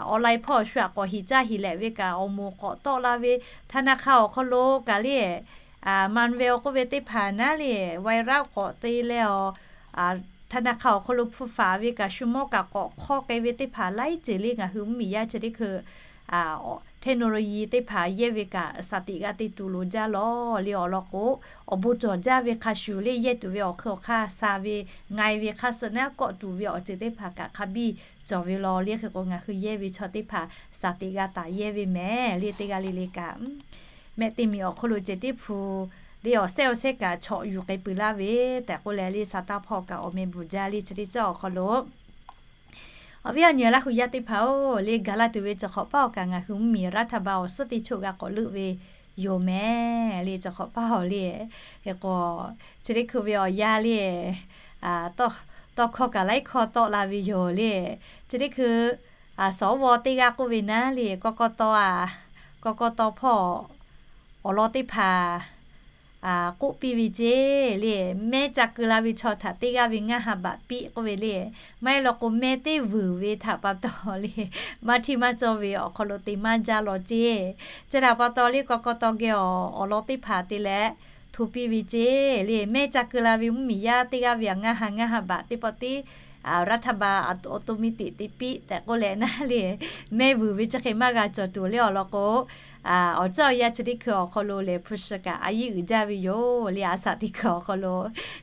online hpawˇ shu aꞈ k'awꞈ hiˍ caˇ hiˍ lehꞈ ve kaꞈ awˬ moˍ k'awꞈ tawˆ la ve ธนาคาร awˬ hk'aw lo kaꞈ le มันแวว k'oˆ ve teˇ hpaˍ naˉ le virus k'awꞈ te leh awˬ ธนาคาร awˬ hk'aw lo hpu faˍ ve kaꞈ shu mawˇ kaꞈ k'awꞈ hk'awˇ k'ai ve teˇ hpaˍ laiˉ ceuˬ le ngaˬ hui mvuhˇmiˬ yaˇ chi teˇ hkui technology teˇ hpaˍ yehˇ ve kaꞈ shaˍ tiꞈ g'a te tuˬ loˍ jaˇ lawˬ le. Awˬ lawn k'o, awˬ bon cawˬ jaˇ ve hk'a shuˍ le yehˇ tuˬ ve awˬ hk'e awˬ hk'aˇ sha ve ngai ve hk'aˇ suh naˉ kawˆ tuˬ ve awˬ ceuˬ teˇ hpaˍ kaꞈ hk'a biˇ cawˬ ve law le. Hk'e k'o ngaˬ hui yehˇ ve chaw teˇ hpaˍ shaˍ tiꞈ g'a taˍ yehˇ ve mehˍ le. Teˇ g'aˇ le le kaꞈ mehˆ teˇ miˬ awˬ hk'oˆ lo ceh tiˉ hpu le awˬ sehˉ awˬ sehˉ kaꞈ chaw yuˬ k'ai peuˬ laˇ ve tehꞈ k'oˆ leh le sa taˇ hpawˇ kaꞈ awˬ meh bvuhˬ jaˇ le chi teˇ ceuˬ awˬ hk'aw lo Awˬ viˉ awˬ nyi Laˇ hu yaˇ teˇ hpaˍ-oˬ, le gaˬ la tuˬ ve cawˬ hk'awꞈ paˉ awˬ kaꞈ ngaˬ hui mvuhˇmiˬ รัฐบาล awˬ suhˉ teˇ choˆ g'a k'awꞈ leuˆ ve yoˬ mehˍ le. Cawˬ hk'awꞈ paˇ hawˬ le. Hk'e k'o, chi teˇ hkui ve awˬ yanˇ le, tawˇ hkawˇ kaꞈ laiˉ hkawˇ tawˆ la ve yoˬ le. Chi teˇ hkui สว. teˇ g'aˇ k'oˆ ve naˉ le, กกต. a, กกต. hpawˇ awˬ lawn teˇ hpaˍ k'oˆ piˇ ve ceˇ le, mehˇ ca keu la ve chaw htaꞈ teˇ g'aˇ ve ngaˇ ha baꞈ piˇ k'oˆ ve le. Maˇ heˆ law k'o, mehˇ teˇ vuiˬ ve htaꞈ pa taw le, maˇ htiˇ maˇ cawˇ ve awˬ hk'aw lo te maˇ jaˇ law ceˇ. Chi htaꞈ pa taw le, กกต. geh awˬ lawn teˇ hpaˍ te leh hto piˇ ve ceˇ le, mehˇ ca keu la ve mvuhˇmiˬ yaˇ teˇ g'aˇ ve ngaˇ ha ngaˇ ha baꞈ teˇ pawˆ tiˉ รัฐบาล automatic te piˇ tehꞈ k'oˆ leh naˉ le, mehˇ vuiˬ ve chi hk'e maˇ g'a cawˬ tuˬ le awˬ lawn k'o, awˬ ceuˬ awˬ yanˇ chi teˇ hkui awˬ hk'aw lo lehˬ hpu shi kaꞈ a yiˉ uiˍ jaˇ ve yoˬ le, a shaꞈ teˇ hkui awˬ hk'aw lo.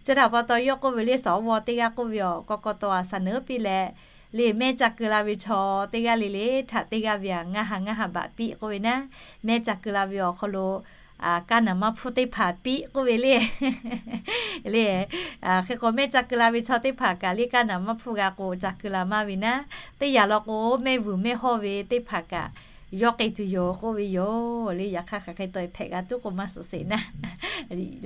Chi htaꞈ pa taw yawˇ k'oˆ ve le, สว. teˇ g'aˇ k'oˆ ve awˬ กกต. a เสนอ piˇ leh le, mehˇ ca keu la ve chaw teˇ g'aˇ le le htaꞈ teˇ g'aˇ ve ngaˇ ha ngaˇ ha baꞈ piˇ k'oˆ ve naˉ, mehˇ ca keu la ve awˬ hk'aw lo kaˇ naˍ maˇ hpfuhˇ teˇ hpaˍ piˇ k'oˆ ve le. Le, hk'e k'o mehˇ ca keu la ve chaw teˇ hpaˍ kaꞈ le kaˇ naˍ maˇ hpfuhˇ g'a k'o ca keu la maˇ ve naˉ, teˇ yanˇ law k'o mehˇ vuiˬ mehˇ hawˇ ve teˇ hpaˍ kaꞈ yawˇ k'ai tuˬ yoˬ k'oˆ ve yoˬ le. Yaꞈ hk'aˇ hk'aˬ hk'e taw hpehꞈ g'a tuˉ k'o maˇ suhˍ sheˍ naˉ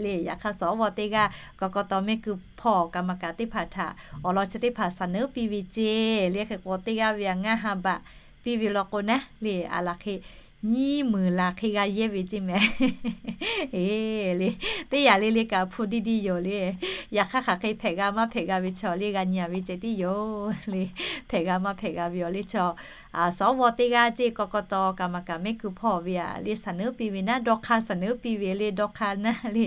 le. Yaꞈ hk'aˇ สว. teˇ g'aˇ กกต. mehˆ kuiˬ hpawˇ กรรมการ teˇ hpaˍ htaꞈ awˬ lawn chi teˇ hpaˍ เสนอ piˇ ve ceˇ le. Hk'e k'o teˇ g'aˇ ve ngaˇ ha baꞈ piˇ ve law k'o naˉ le, a laˬ hk'e nyiˇ meunˍ laˬ hk'e g'a yehˇ ve ceˇ mehˍ. E, le, teˇ yanˇ le le kaꞈ hpu diˇ diˇ yoˬ le. Yaꞈ hk'aˇ hk'aˬ hk'e hpehꞈ g'a maˇ hpehꞈ g'a ve chaw le g'a nyi a ve ceh tiˉ yoˬ le. Hpehꞈ g'a maˇ hpehꞈ g'a ve awˬ le chaw, สว. teˇ g'aˇ ceˇ กกต. กรรมการ mehˆ kuiˬ hpawˇ ve a le เสนอ piˇ ve naˉ, dawˇ hk'aˇ เสนอ piˇ ve le, dawˇ hk'aˇ naˉ le,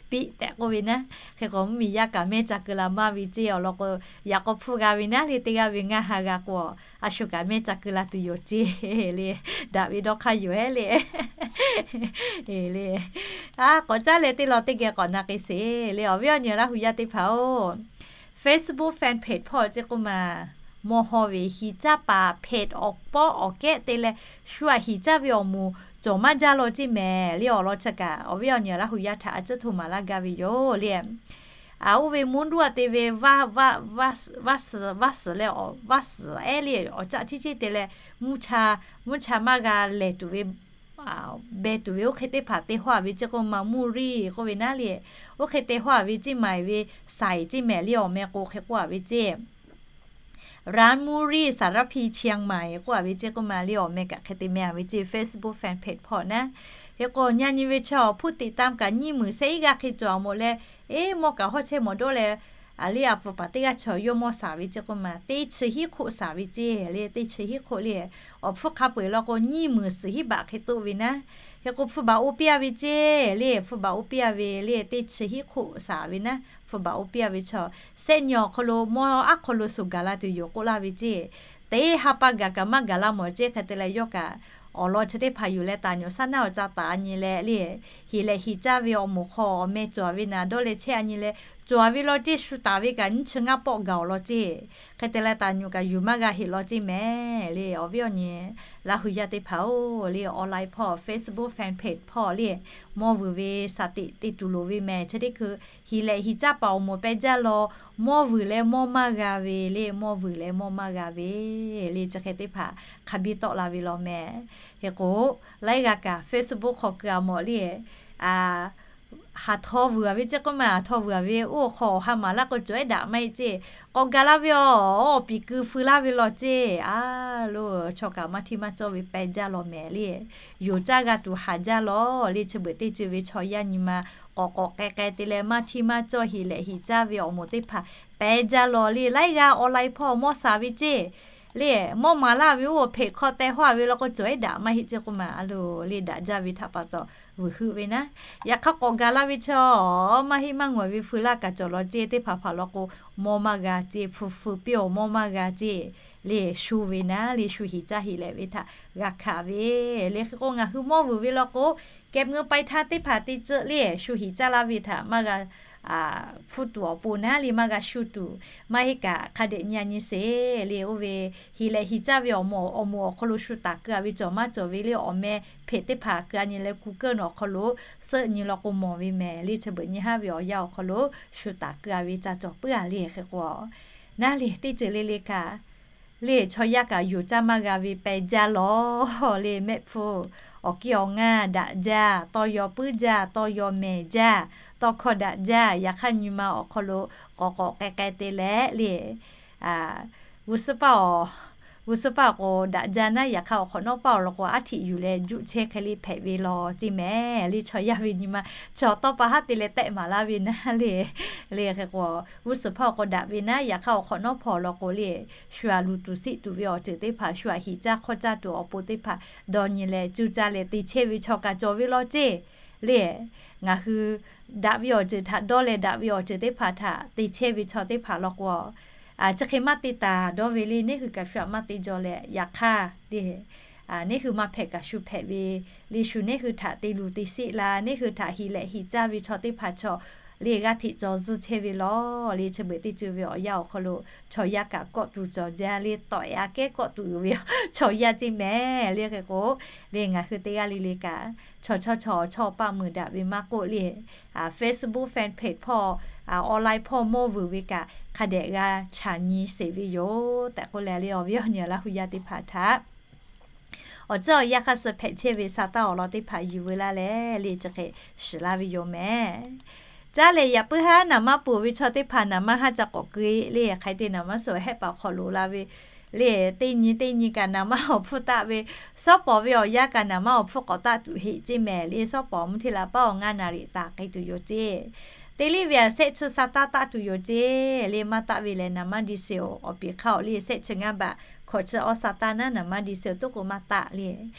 piˇ tehꞈ k'oˆ ve naˉ. Hk'e k'o mvuhˇmiˬ yaˇ kaꞈ mehˇ ca keu la maˇ ve ceˇ awˬ lawn k'o, yaꞈ k'aw hpfuhˇ g'a ve naˉ le, teˇ g'aˇ ve ngaˇ ha g'a k'o, a shu kaꞈ mehˇ ca keu la tuˬ yoˬ ceˇ le. Daꞈ ve dawˇ hk'aˇ yoˬ heˉ le. E, le, a k'awꞈ caˉ leh teˇ law teˇ geh k'awꞈ na k'ai sheˍ le. Awˬ viˉ awˬ nyi Laˇ hu yaˇ teˇ hpaˍ-oˬ, Facebook fan page hpawˇ ceˇ k'oˆ ma, mawˇ haw ve hiˍ caˇ paˍ page awˬ pawˆ awˬ kehˉ te leh shu aꞈ hiˍ caˇ ve awˬ moˍ cawˬ maˇ jaˇ law ceˇ mehˍ le. Awˬ lawn chi kaꞈ awˬ viˉ awˬ nyi Laˇ hu yaˇ htaꞈ a ciˉ hto maˍ laˇ gaˇ ve yoˬ le. A, oˇ ve mvuhˇ nduˇ a te ve vaˇ suhˍ leh vaˇ suhˍ ehˉ le awˬ caˆ cheˇ cheˇ te leh, mvuhˇ cha maˇ g'a lehˬ tuˬ ve, beh tuˬ ve oˇ hk'e teˇ hpaˍ te hawˇ a ve ceˇ k'oˆ ma, มุรี k'oˆ ve naˉ le. Oˇ hk'e te hawˇ a ve ceˇ ma ve saiˍ ceˇ mehˍ le, awˬ meh k'o hk'e k'oˆ a ve ceˇ ร้าน มุรี สารพี เชียงใหม่ k'oˆ a ve ceˇ k'oˆ ma le, awˬ meh kaꞈ hk'e te meh a ve ceˇ Facebook fan page hpawˇ naˉ. Hk'e k'o nyi nyi ve chaw ผู้ติดตาม kaꞈ nyiˇ meunˍ shehˆ iˉ g'aˇ hk'e cawˬ a mawˬ leh, eˉ, mawˇ kaꞈ hawˉ chehˇ mawˬ dawˇ leh, a le a pfuhˍ paˍ teˇ g'aˇ chaw yawˇ mawˇ shaˍ ve ceˇ k'oˆ ma, teˇ chi hiˉ hk'oˆ shaˍ ve ceˇ le, teˇ chi hiˉ hk'oˆ le. Awˬ hpfuhˇ hk'a peu-eˬ law k'o nyiˇ meunˍ suhˍ hiˉ baꞈ hk'e toˆ ve naˉ. Hk'e k'o hpfuhˇ baꞈ oˇ piˇ a ve ceˇ le, hpfuhˇ baꞈ oˇ piˇ a ve le, teˇ chi hiˉ hk'oˆ shaˍ ve naˉ. Hpfuhˇ baꞈ oˇ piˇ a ve chaw, shehˆ nyi awˬ hk'aw lo mawˇ aˉ hk'aw lo suh gaˬ la tuˬ yoˬ k'oˆ laˇ ve ceˇ. Teˇ ha pa gaˬ kaꞈ maˇ gaˬ la mawˬ ceˇ. Hk'e te leh yawˇ kaꞈ awˬ lawn chi teˇ hpaˍ yuˬ leh taˍ nyawˬ shaˉ naˉ awˬ ca taˍ a nyi leh le, hiˍ lehꞈ hiˍ caˇ ve awˬ moˍ hk'aw awˬ meh cawˬ ve naˍ dawˇ leh chehˇ a nyi leh, cawˬ ve law ceˇ, shu taˍ ve kaꞈ nyiˇ chi ngaˇ pawˆ gaˬ awˬ lawn ceˇ. Hk'e te leh taˍ nyawˬ kaꞈ yuˬ maˇ g'a heꞈ law ceˇ mehˍ le. Awˬ viˉ awˬ nyi Laˇ hu yaˇ teˇ hpaˍ-oˬ le, online hpawˇ Facebook fan page hpawˇ le, mawˇ vuiˬ ve shaˍ tiꞈ te tuˬ loˍ ve mehˍ. Chi teˇ hkui hiˍ lehꞈ hiˍ caˇ paˍ awˬ moˍ pehˇ jaˇ law, mawˇ vuiˬ leh mawˇ maˇ g'a ve le, mawˇ vuiˬ leh mawˇ maˇ g'a ve le, chi hk'e teˇ hpaˍ hk'a biˇ tawˆ la ve law mehˍ. Hk'e k'o, laiˉ g'aˇ kaꞈ Facebook hk'aw keu a mawˬ le, a, haˍ htaw vuiˬ a ve ceˇ k'oˆ ma, haˍ htaw vuiˬ a ve oˇ hk'aw awˬ ha maˍ laˇ k'o cawˬ ehˉ daꞈ maˇ heˆ ceˇ. K'awꞈ gaˬ laˇ ve awˬ, awˬ piˍ keu feu laˇ ve law ceˇ. A, lo, chaw kaꞈ maˇ htiˇ maˇ cawˇ ve pehˇ jaˇ law mehˍ le. Yonˍ caˇ g'a tuˬ haˍ jaˇ law le. Chi beuꞈ teˇ ceuˬ ve chaw yaˇ nyi ma k'awꞈ k'awꞈ k'ai k'ai te leh maˇ htiˇ maˇ cawˇ hiˍ lehꞈ hiˍ caˇ ve awˬ moˍ teˇ hpaˍ pehˇ jaˇ law le. Laiˉ g'aˇ online hpawˇ mawˇ shaˍ ve ceˇ le, mawˇ maˍ laˇ ve oˇ hpeꞈ hk'aw teh hawˇ a ve law k'o cawˬ ehˉ daꞈ maˇ heˆ ceˇ k'oˆ ma, a lo, le daꞈ jaˇ ve htaꞈ pa taw vuiˬ heuˆ ve naˉ. Yaꞈ hk'aˇ k'awꞈ gaˬ laˇ ve chaw, maˇ heˆ maˇ ngawˬ ve feu laˇ kaꞈ cawˬ law ceˇ. Teˇ hpaˍ hpaˍ law k'o mawˇ maˇ g'a ceˇ, hpu feu piˇ awˬ mawˇ maˇ g'a ceˇ. Le shu ve naˉ le, shu hiˍ caˇ hiˍ lehꞈ ve htaꞈ g'a hkanˍ ve le. Hk'e k'o ngaˬ hui mawˇ vuiˬ ve law k'o, kehˬ meuˇ pai htaˇ teˇ hpaˍ te ceuˬ le shu hiˍ caˇ laˇ ve htaꞈ maˇ g'a hpfuhˇ tuˬ awˬ pon naˉ le, maˇ g'a shu tuˬ, maˇ heˆ kaꞈ hk'a dehꞈ nyi a nyi sheˍ le. Oˇ ve hiˍ lehꞈ hiˍ caˇ ve awˬ moˍ awˬ hk'aw lo shu taˍ keu a ve cawˬ maˇ cawˬ ve le, awˬ meh hpeꞈ teˇ hpaˍ keu a nyi leh Google awˬ hk'aw lo search nyi law k'o mawˬ ve mehˍ le. Chi beuꞈ nyi haˉ ve awˬ yanˇ awˬ hk'aw lo shu taˍ keu a ve ca cawˬ puiˉ a le. Hk'e k'o naˉ le, teˇ ceuˬ le le kaꞈ le chaw yaˇ kaꞈ yonˍ caˇ maˇ g'a ve peh jaˇ lawˬ le. Mehˆ hpfuhˇ awˬ kiˇ awˬ ngaˇ daꞈ jaˇ, tawˇ yaw puiˉ jaˇ, tawˇ yaw mehˍ jaˇ, tawˇ hkawˇ daꞈ jaˇ. Yaꞈ hk'aˇ nyi ma awˬ hk'aw lo k'awꞈ k'awꞈ k'ai k'ai te leh le, g'uˇ suhˉ paˇ awˬ, g'uˇ suhˉ paˇ awˬ k'o daꞈ jaˇ naˉ, yaꞈ hk'aˇ awˬ hk'awꞈ nawˉ paˇ awˬ lawn k'o aˉ htiꞈ yuˬ leh juˆ chehˇ hk'e le hpehꞈ ve lawˬ ceˇ mehˍ le. Chaw yaˇ ve nyi ma chaw tawˇ pa haˉ te leh tehˆ maˍ laˇ ve naˉ le. Le hk'e k'o, g'uˇ suhˉ paˇ awˬ k'o daꞈ ve naˉ, yaꞈ hk'aˇ awˬ hk'awꞈ nawˉ hpawˇ awˬ lawn k'o le, shu aꞈ luˬ tuˬ siˆ tuˬ ve awˬ ceuˬ teˇ hpaˍ, shu aꞈ hiꞈ caˇ hk'awˇ caˇ tuˬ awˬ pon teˇ hpaˍ dawˇ nyi leh cuˇ caˇ leh te chehˇ ve chaw kaꞈ cawˬ ve lawˬ ceˇ le. Ngaˬ hui daꞈ ve awˬ ceuˬ htaꞈ dawˇ leh daꞈ ve awˬ ceuˬ teˇ hpaˍ htaꞈ te chehˇ ve chaw teˇ hpaˍ law k'o, chi hk'e maˇ te taˍ dawˇ ve le. Neˇ hui kaꞈ shu aꞈ maˇ te jaw leh, yaꞈ hk'aˇ le, neˇ hui maˇ hpehꞈ kaꞈ shu hpehꞈ ve le. Shu neˇ hui htaꞈ te luˬ te sheˆ la, neˇ hui htaꞈ hiꞈ leh hiꞈ caˇ ve chaw teˇ hpaˍ chaw le g'aˇ hteꞈ cawˬ zuhˇ chehˇ ve lawˬ le. Chi beuꞈ teˇ ceuˬ ve awˬ yanˇ awˬ hk'aw lo chaw yaˇ kaꞈ kawˆ tuˬ cawˬ jaˇ le. Tawꞈ e aꞈ kehˉ kawˆ tuˬ uiˍ ve chaw yaˇ ceˇ mehˍ le. Hk'e k'o le, ngaˬ hui teˇ g'aˇ le le kaꞈ chaw chawˇ chaw chawˇ paˆ meuˍ daꞈ ve maˇ k'oˆ le, Facebook fan page hpawˇ, online hpawˇ mawˇ vuiˬ ve kaꞈ hk'a dehꞈ g'a chaꞈ nyi sheˍ ve yoˬ tehꞈ k'oˆ leh le, awˬ viˉ awˬ nyi Laˇ hu yaˇ teˇ hpaˍ htaꞈ awˬ ceuˬ awˬ yanˇ hk'aˇ suh hpehꞈ chehˇ ve sa taˇ awˬ lawn teˇ hpaˍ yuˬ veu laˇ leh le, chi hk'e shiˍ laˇ ve yoˬ mehˍ. Caˇ lehˬ yaꞈ puiˉ haˉ naˍ manˇ ponˬ ve chaw teˇ hpaˍ naˍ manˇ haˉ ca k'awꞈ keu le. Hk'aˬ hk'e te naˍ manˇ suhˍ hehˆ paˍ hk'awꞈ loꞈ la ve le, teˇ nyi teˇ nyi kaꞈ naˍ manˇ awˬ hpfuhˇ taˆ ve, shawˉ pawˍ ve awˬ yanˇ kaꞈ naˍ manˇ awˬ hpfuhˇ k'awꞈ taˆ tuˬ heˆ ceˇ mehˍ le. Shawˉ pawˍ mvuhˇ hteˇ la paˉ awˬ ngaˇ naˍ riˍ taˍ k'ai tuˬ yoˬ ceˇ. Teˇ liˇ ve aꞈ shehˆ chi sa taˇ taˆ tuˬ yoˬ ceˇ le. Maˇ taˆ ve lehˬ naˍ manˇ diesel awˬ piˍ hk'aˇ awˬ le shehˆ chi ngaˇ baꞈ hkawꞈ chi awˇ sa taˇ naˉ naˍ manˇ diesel toˉ k'o maˇ taˆ le.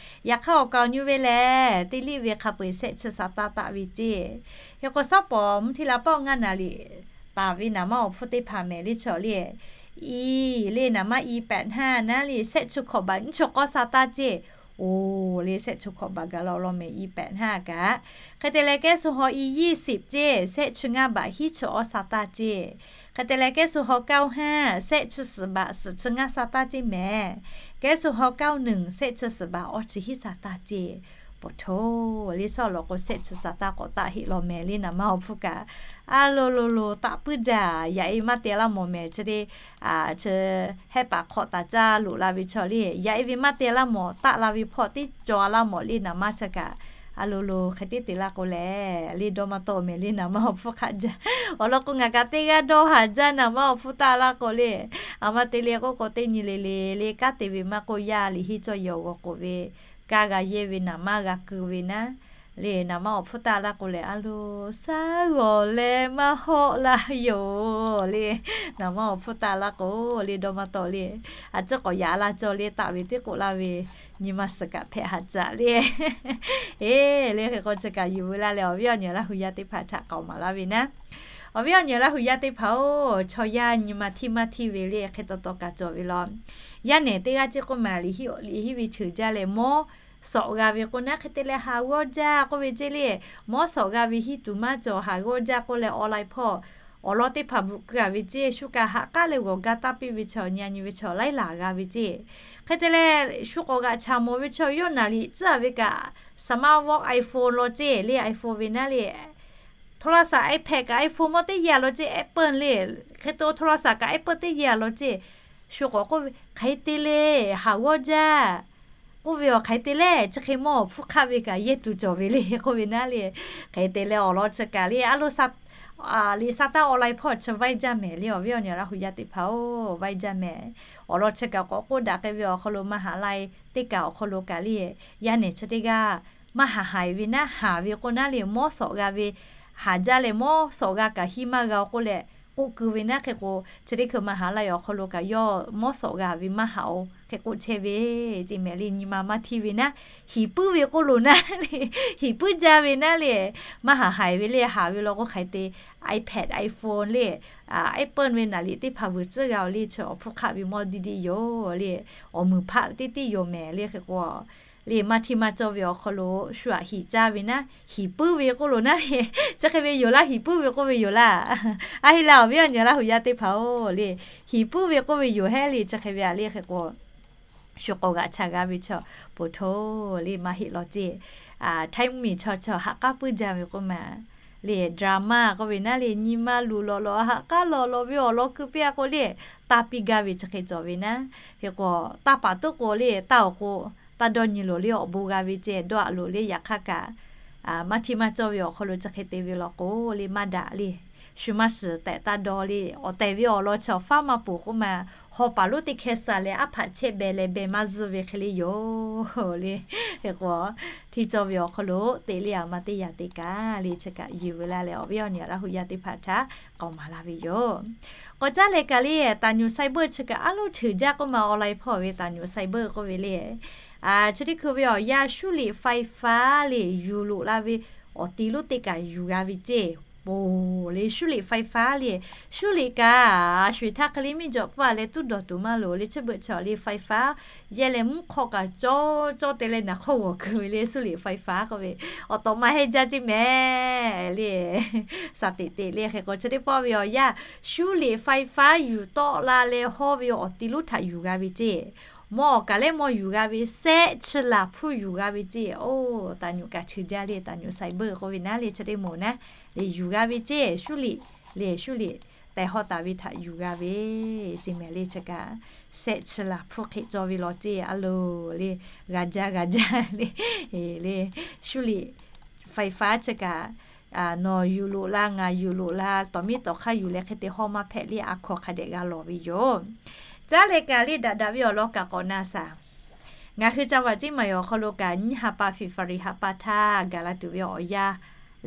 Yaꞈ hk'aˇ awˬ kaˍ awˬ nyi ve lehˬ teˇ liˇ ve hk'a peu eˬ shehˆ chi sa taˇ taˆ ve ceˇ. Hk'e k'o shawˉ pawˍ mvuhˇ hteˇ la paˉ awˬ ngaˇ naˍ riˍ taˍ ve naˍ manˇ awˬ hpfuhˇ teˇ hpaˍ mehˍ le chaw le, i le naˍ manˇ i pehꞈ hnaˇ naˉ le shehˆ chi hkawꞈ baꞈ nyiˇ chi k'awˇ sa taˇ ceˇ. Oˬ le shehˆ chi hkawꞈ baꞈ gaˬ la awˬ lawn mehˍ i pehꞈ hnaˇ kaꞈ. Hk'e te leh kehˉ suh haw i yiˇ siˍ ceˇ shehˆ chi ngaˇ baꞈ hiˉ chi awˇ sa taˇ ceˇ. Hk'e te leh kehˉ suh haw เก้าห้า shehˆ chi suhˍ baꞈ suhˍ chi ngaˇ sa taˇ ceˇ mehˍ. Kehˉ suh haw เก้าหนึ่ง shehˆ chi suhˍ baꞈ awˇ chi hiˉ sa taˇ ceˇ. Poˬ htoˬ le shawˉ lawn k'o shehˆ chi sa taˇ k'awꞈ taˆ heˆ law mehˍ le naˍ manˇ awˬ hpfuhˇ kaꞈ. A lo lo lo taˆ puiˉ jaˇ. Yaꞈ e maˇ te laˇ mawˬ mehˍ chi le, chi hehˆ paˍ hk'awꞈ taˍ caˇ loꞈ la ve chaw le, yaꞈ e ve maˇ te laˇ mawˬ taˆ la ve hpawˇ teˇ cawˬ a laˇ mawˬ le naˍ manˇ chi kaꞈ. A lo lo hk'e teˇ te laˇ k'o lehˬ le dawˇ maˇ tawˆ mehˍ le naˍ manˇ awˬ hpfuhˇ hk'aˆ jaˇ. Awˬ lawn k'o ngaˬ kaꞈ teˇ g'aˇ dawˇ haˍ jaˇ naˍ manˇ awˬ hpfuhˇ taˆ laˇ k'o le. A maˇ te le k'oˆ k'o teˇ nyi le le le kanˉ te ve maˇ k'oˆ yaˇ liꞈ henˇ cawˇ yehˬ awˬ g'aw k'oꞈ ve, kanˉ g'a yehˇ ve naˍ manˇ g'a keu ve naˉ le naˍ manˇ awˬ hpfuhˇ taˆ laˇ k'o lehˬ a lo shaˉ g'awˬ leh maˇ hawˆ laˇ yoˬ le. Naˍ manˇ awˬ hpfuhˇ taˆ laˇ k'o le dawˇ maˇ tawˆ le. A ciˉ k'awꞈ yaꞈ laˇ cawˇ le taˆ ve teˇ k'oˆ laˇ ve, nyi ma suhˍ kaꞈ hpehꞈ haꞈ caꞈ le. Eˬ le hk'e k'o chi kaꞈ yuˬ veu laˇ leh awˬ viˉ awˬ nyi Laˇ hu yaˇ teˇ hpaˍ htaꞈ k'aoˍ maˍ laˇ ve naˉ. Awˬ viˉ awˬ nyi Laˇ hu yaˇ teˇ hpaˍ-oˬ, chaw yaˇ nyi ma htiˇ maˇ htiˇ ve le hk'e taw taw kaꞈ cawˬ ve law. Yaˇ nehˬ teˇ g'aˇ ceˇ k'oˆ maˬ liꞈ henˇ ve cheuˬ jaˇ leh mawˇ sawꞈ g'a ve k'o naˉ hk'e te leh haˍ g'awˇ jaˇ k'oˆ ve ceˇ le. Mawˇ sawꞈ g'a ve henˇ tuˬ maˇ cawˬ haˍ g'awˇ jaˇ k'oˆ leh online hpawˇ awˬ lawn teˇ hpaˍ bvuhꞈ keu a ve ceˇ. Shu kaꞈ haꞈ k'aˉ leh g'awˬ ga taˇ piˇ ve chaw nyi a nyi ve chaw laiˉ laˬ g'a ve ceˇ. Hk'e te leh shu k'awꞈ g'aꞈ chaˍ mawˬ ve chaw yawˇ naˍ liꞈ tcuhˉ a ve kaꞈ, smart watch iPhone law ceˇ le iPhone ve naˉ le โทรศัพท์ iPad kaꞈ iPhone mawˇ teˇ yaˇ law ceˇ Apple le. Hk'e te โทรศัพท์ kaꞈ Apple teˇ yaˇ law ceˇ. Shu k'awꞈ k'oˆ ve hk'aˬ hk'e te le haˍ g'awˇ jaˇ k'oˆ ve awˬ hk'aˬ hk'e te le chi hk'e mawˇ awˬ hpfuhˇ hk'aˆ ve kaꞈ yehˇ tuˬ cawˬ ve le k'oˆ ve naˉ le. Hk'e te leh awˬ lawn chi kaꞈ le a lo liꞈ sa taˇ online hpawˇ chi vaiˇ jaˇ mehˍ le awˬ viˉ awˬ nyi Laˇ hu yaˇ teˇ hpaˍ-oˬ vaiˇ jaˇ mehˍ. Awˬ lawn chi kaꞈ k'awꞈ k'oˆ daꞈ k'ai ve awˬ hk'aw lo maˇ haꞈ lai teˇ kaꞈ awˬ hk'aw lo kaꞈ le, yaˇ nehˬ chi teˇ g'aˇ maˇ haꞈ haiˬ ve naˉ haˍ ve k'o naˉ le mawˇ sawꞈ g'a ve haˍ jaˇ leh mawˇ sawꞈ g'a kaꞈ hiˉ maˇ g'a-o k'oˆ leh k'oˆ keu ve naˉ hk'e k'o, chi teˇ hkui maˇ haꞈ lai awˬ hk'aw lo kaꞈ yawˇ mawˇ sawꞈ g'a ve maˇ haꞈ-o hk'e k'oˆ chehˇ ve ceˇ mehˍ le nyi ma maˇ htiˇ ve naˉ, hiˍ puiˉ ve k'oˆ lo naˉ le, hiˍ puiˉ jaˇ ve naˉ le, maˇ haꞈ haiˬ ve le haˍ ve law k'o hk'aˬ hk'e te iPad iPhone le Apple ve naˍ liꞈ teˇ hpaˍ vuiˬ tcuhˉ g'a-o le chi awˬ hpfuhˇ hk'aˆ ve mawˇ diˇ diˇ yoˬ le, awˬ muiˬ hpaˆ ve teˇ tiˉ yoˬ mehˍ le hk'e k'o le maˇ htiˇ maˇ cawˇ ve awˬ hk'aw lo shu aꞈ hiˍ caˇ ve naˉ hiˍ puiˉ ve k'oˆ lo naˉ le, chi hk'e ve yoˬ laˇ hiˍ puiˉ ve k'oˆ ve yoˬ laˇ. A heˆ leh awˬ viˉ awˬ nyi Laˇ hu yaˇ teˇ hpaˍ-oˬ le, hiˍ puiˉ ve k'oˆ ve yoˬ hehˉ le chi hk'e ve aꞈ le hk'e k'o shu k'awꞈ g'aꞈ chaꞈ g'a ve chaw poˬ htoˬ le maˇ heˆ law ceˇ. Htaiˇ mvuhˇmiˬ chaw chaw haꞈ k'aˉ puiˉ jaˇ ve k'oˆ maˬ le drama k'oˆ ve naˉ le, nyi ma luˬ lawˬ lawˬ, haꞈ k'aˉ lawˬ lawˬ ve awˬ lawn keu piˇ a k'o le, taˇ piˇ gaˇ ve chi hk'e cawˬ ve naˉ. Hk'e k'o, taˇ paˍ toˉ k'o le, taˇ awˬ k'o, taˇ dawˇ nyi loˬ le, awˬ bon g'a ve ceh dawˇ a loˬ le, yaꞈ hk'aˇ kaꞈ maˇ hteˇ maˇ cawˇ ve awˬ hk'aw lo chi hk'e te ve law k'o le, maˇ daꞈ le. Shu maˇ shiˍ tehꞈ taˇ dawˇ le, awˬ tehˬ ve awˬ lawn chi awˬ faˉ maˇ poˬ k'oˆ ma, haw paˍ lonˉ teˇ hkeh suh leh aˉ hpaꞈ chehˇ beh leh beh maˇ zuhˇ ve hk'e le yoˬ le. Hk'e k'o, hteˇ cawˇ ve awˬ hk'aw lo teꞈ le a ma teˇ yaꞈ te kaꞈ le chi kaꞈ yuˬ ve la leh awˬ viˉ awˬ nyi Laˇ hu yaˇ teˇ hpaˍ htaꞈ k'awꞈ maˍ laˇ ve yoˬ. K'awꞈ caˉ leh kaꞈ le, taˍ nyuꞈ sai beuˆ chi kaꞈ aˉ loˉ cheuˬ jaˇ k'oˆ ma, online hpawˇ ve taˍ nyuꞈ sai beuˆ k'oˆ ve le. Chi teˇ hkui ve awˬ yanˇ 输电发电 le yuˬ loꞈ la ve awˬ ti lonˉ teˇ kaꞈ yuˬ g'a ve ceˇ. Poˬ le 输电发电 le, 输电 kaꞈ sho eˬ htaˇ hk'e le miˇ jawꞈ pfuhˇ a leh tuˉ dawˬ tuˬ maˇ loˍ le, chi beuꞈ chi awˬ le ไฟฟ้า yehˇ leh mvuhˇ hk'awˆ kaꞈ cawˇ cawˇ te leh naˍ hk'awˇ g'awˬ keu ve le 输电发电 k'oˆ ve, awˬ tawꞈ ma hehnˇ jaˇ ceˇ mehˍ le. Saˍ teꞈ teꞈ le hk'e k'o chi teˇ pawˆ ve awˬ yanˇ 输电发电 yuˬ tawˆ la leh hawˇ ve awˬ ti lonˉ htaꞈ yuˬ g'a ve ceˇ. Mawˇ awˬ kaˍ lehˉ mawˇ yuˬ g'a ve sehˆ chi laˬ hpfuhˇ yuˬ g'a ve ceˇ. Oˇ, taˍ nyuꞈ kaꞈ cheuˬ jaˇ le, taˍ nyuꞈ sai beuˆ k'oˆ ve naˉ le chi teˇ moˍ naˉ le yuˬ g'a ve ceˇ. 输电 le 输电 tehꞈ hawˇ taˍ ve htaꞈ yuˬ g'a ve ceˇ mehˍ le. Chi kaꞈ sehˆ chi laˬ hpfuhˇ hk'e cawˇ ve law ceˇ a loˬ le, g'a jaˇ g'a jaˇ le. Le 输电 ไฟฟ้า chi kaꞈ nawˬ yuˬ loꞈ la, ngaˬ yuˬ loꞈ la, tawˍ miˉ tawˍ hk'aˇ yuˬ leh hk'e te hawˇ maˇ hpehꞈ le, a hkaw hk'a dehꞈ g'a lawˬ ve yoˬ. Caˉ leh kaꞈ le daꞈ daꞈ ve awˬ lawn kaꞈ k'awꞈ na shaˍ. Ngaˬ hui จังหวัดเชียงใหม่ awˬ hk'aw lo kaꞈ nyiˇ ha pa February ha pa htaˇ gaˬ la tuˬ ve awˬ yanˇ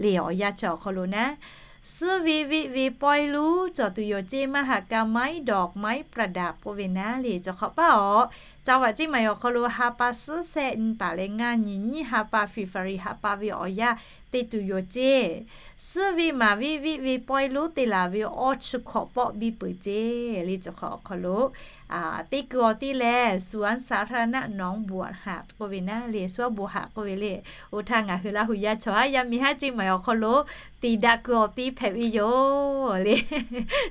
le, awˬ yanˇ chi awˬ hk'aw lo naˉ, suhˉ veˆ veˆ ve pawehˇ lonˉ cawˬ tuˬ yoˬ ceˇ, maˇ haꞈ ka maiˉ dawˬ maiˉ ประดับ k'oˆ ve naˉ le cawˬ hk'awꞈ paˇ awˬ จังหวัดเชียงใหม่ awˬ hk'aw lo ha pa suhˉ sehˆ nyi taˍ leh ngaˇ nyi nyiˇ ha pa February ha pa ve awˬ yanˇ te tuˬ yoˬ ceˇ. Suhˉ veˆ maˍ veˆ veˆ ve pawehˇ lonˉ te laˬ ve awˇ chi hkawꞈ pawˆ biˇ peuˬ ceˇ le cawˬ hk'awꞈ awˬ hk'aw lo teˇ keu awˬ ti lehˬ สวนสาธารณะหนองบัวหาด k'oˆ ve naˉ le, สวนสาธารณะ หนองบัวหาด k'oˆ ve le, oˇ htaˇ ngaˬ hui Laˇ hu yaˇ chaw haˉ yaˇ miˇ haˉ ceˇ maˬ awˬ hk'aw lo tiˍ daꞈ keu awˬ ti hpehꞈ ve yoˬ le.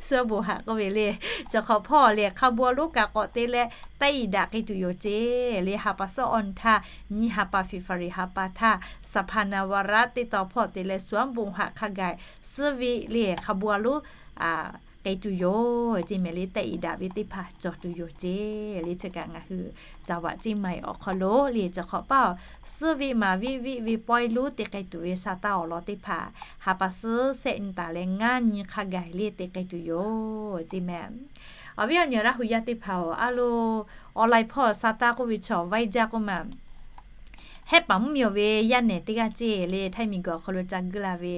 สวนสาธารณะ หนองบัวหาด k'oˆ ve le, cawˬ hk'awꞈ hpawˇ le hk'a bu a lonˉ kaꞈ k'awꞈ te leh tehˆ iˍ daꞈ k'ai tuˬ yoˬ ceˇ le. Ha pa suhˉ awˇ htaˇ nyiˇ ha pa February ha pa htaˇ สถาปนาวาระ teˇ taw hpawˇ te leh สวนสาธารณะ หนองบัวหาด hk'a gaˬ suhˉ veˆ le hk'a bu a lonˉ k'ai tuˬ yoˬ ceˇ mehˍ le, tehˆ iˍ daꞈ ve teˇ hpaˍ cawˬ tuˬ yoˬ ceˇ le. Chi kaꞈ ngaˬ hui จังหวัดเชียงใหม่ awˬ hk'aw lo le cawˬ hk'awꞈ paˇ awˬ suhˉ veˆ maˍ veˆ veˆ ve pawehˇ lonˉ te k'ai tuˬ ve sa taˇ awˬ lawn teˇ hpaˍ ha pa suhˉ sehˆ nyi taˍ leh ngaˇ nyi hk'a gaˬ le te k'ai tuˬ yoˬ ceˇ mehˍ. Awˬ viˉ awˬ nyi Laˇ hu yaˇ teˇ hpaˍ-oˬ, a lo online hpawˇ sa taˇ k'oˆ ve chaw vaiˇ jaˇ k'oˆ ma, Hehˉ paˍ mvuhˇmiˬ ve yaˇ nehˬ teˇ g'aˇ ceˇ le, Htaiˇ miˬguiˬ awˬ hk'aw lo ca guˇ la ve,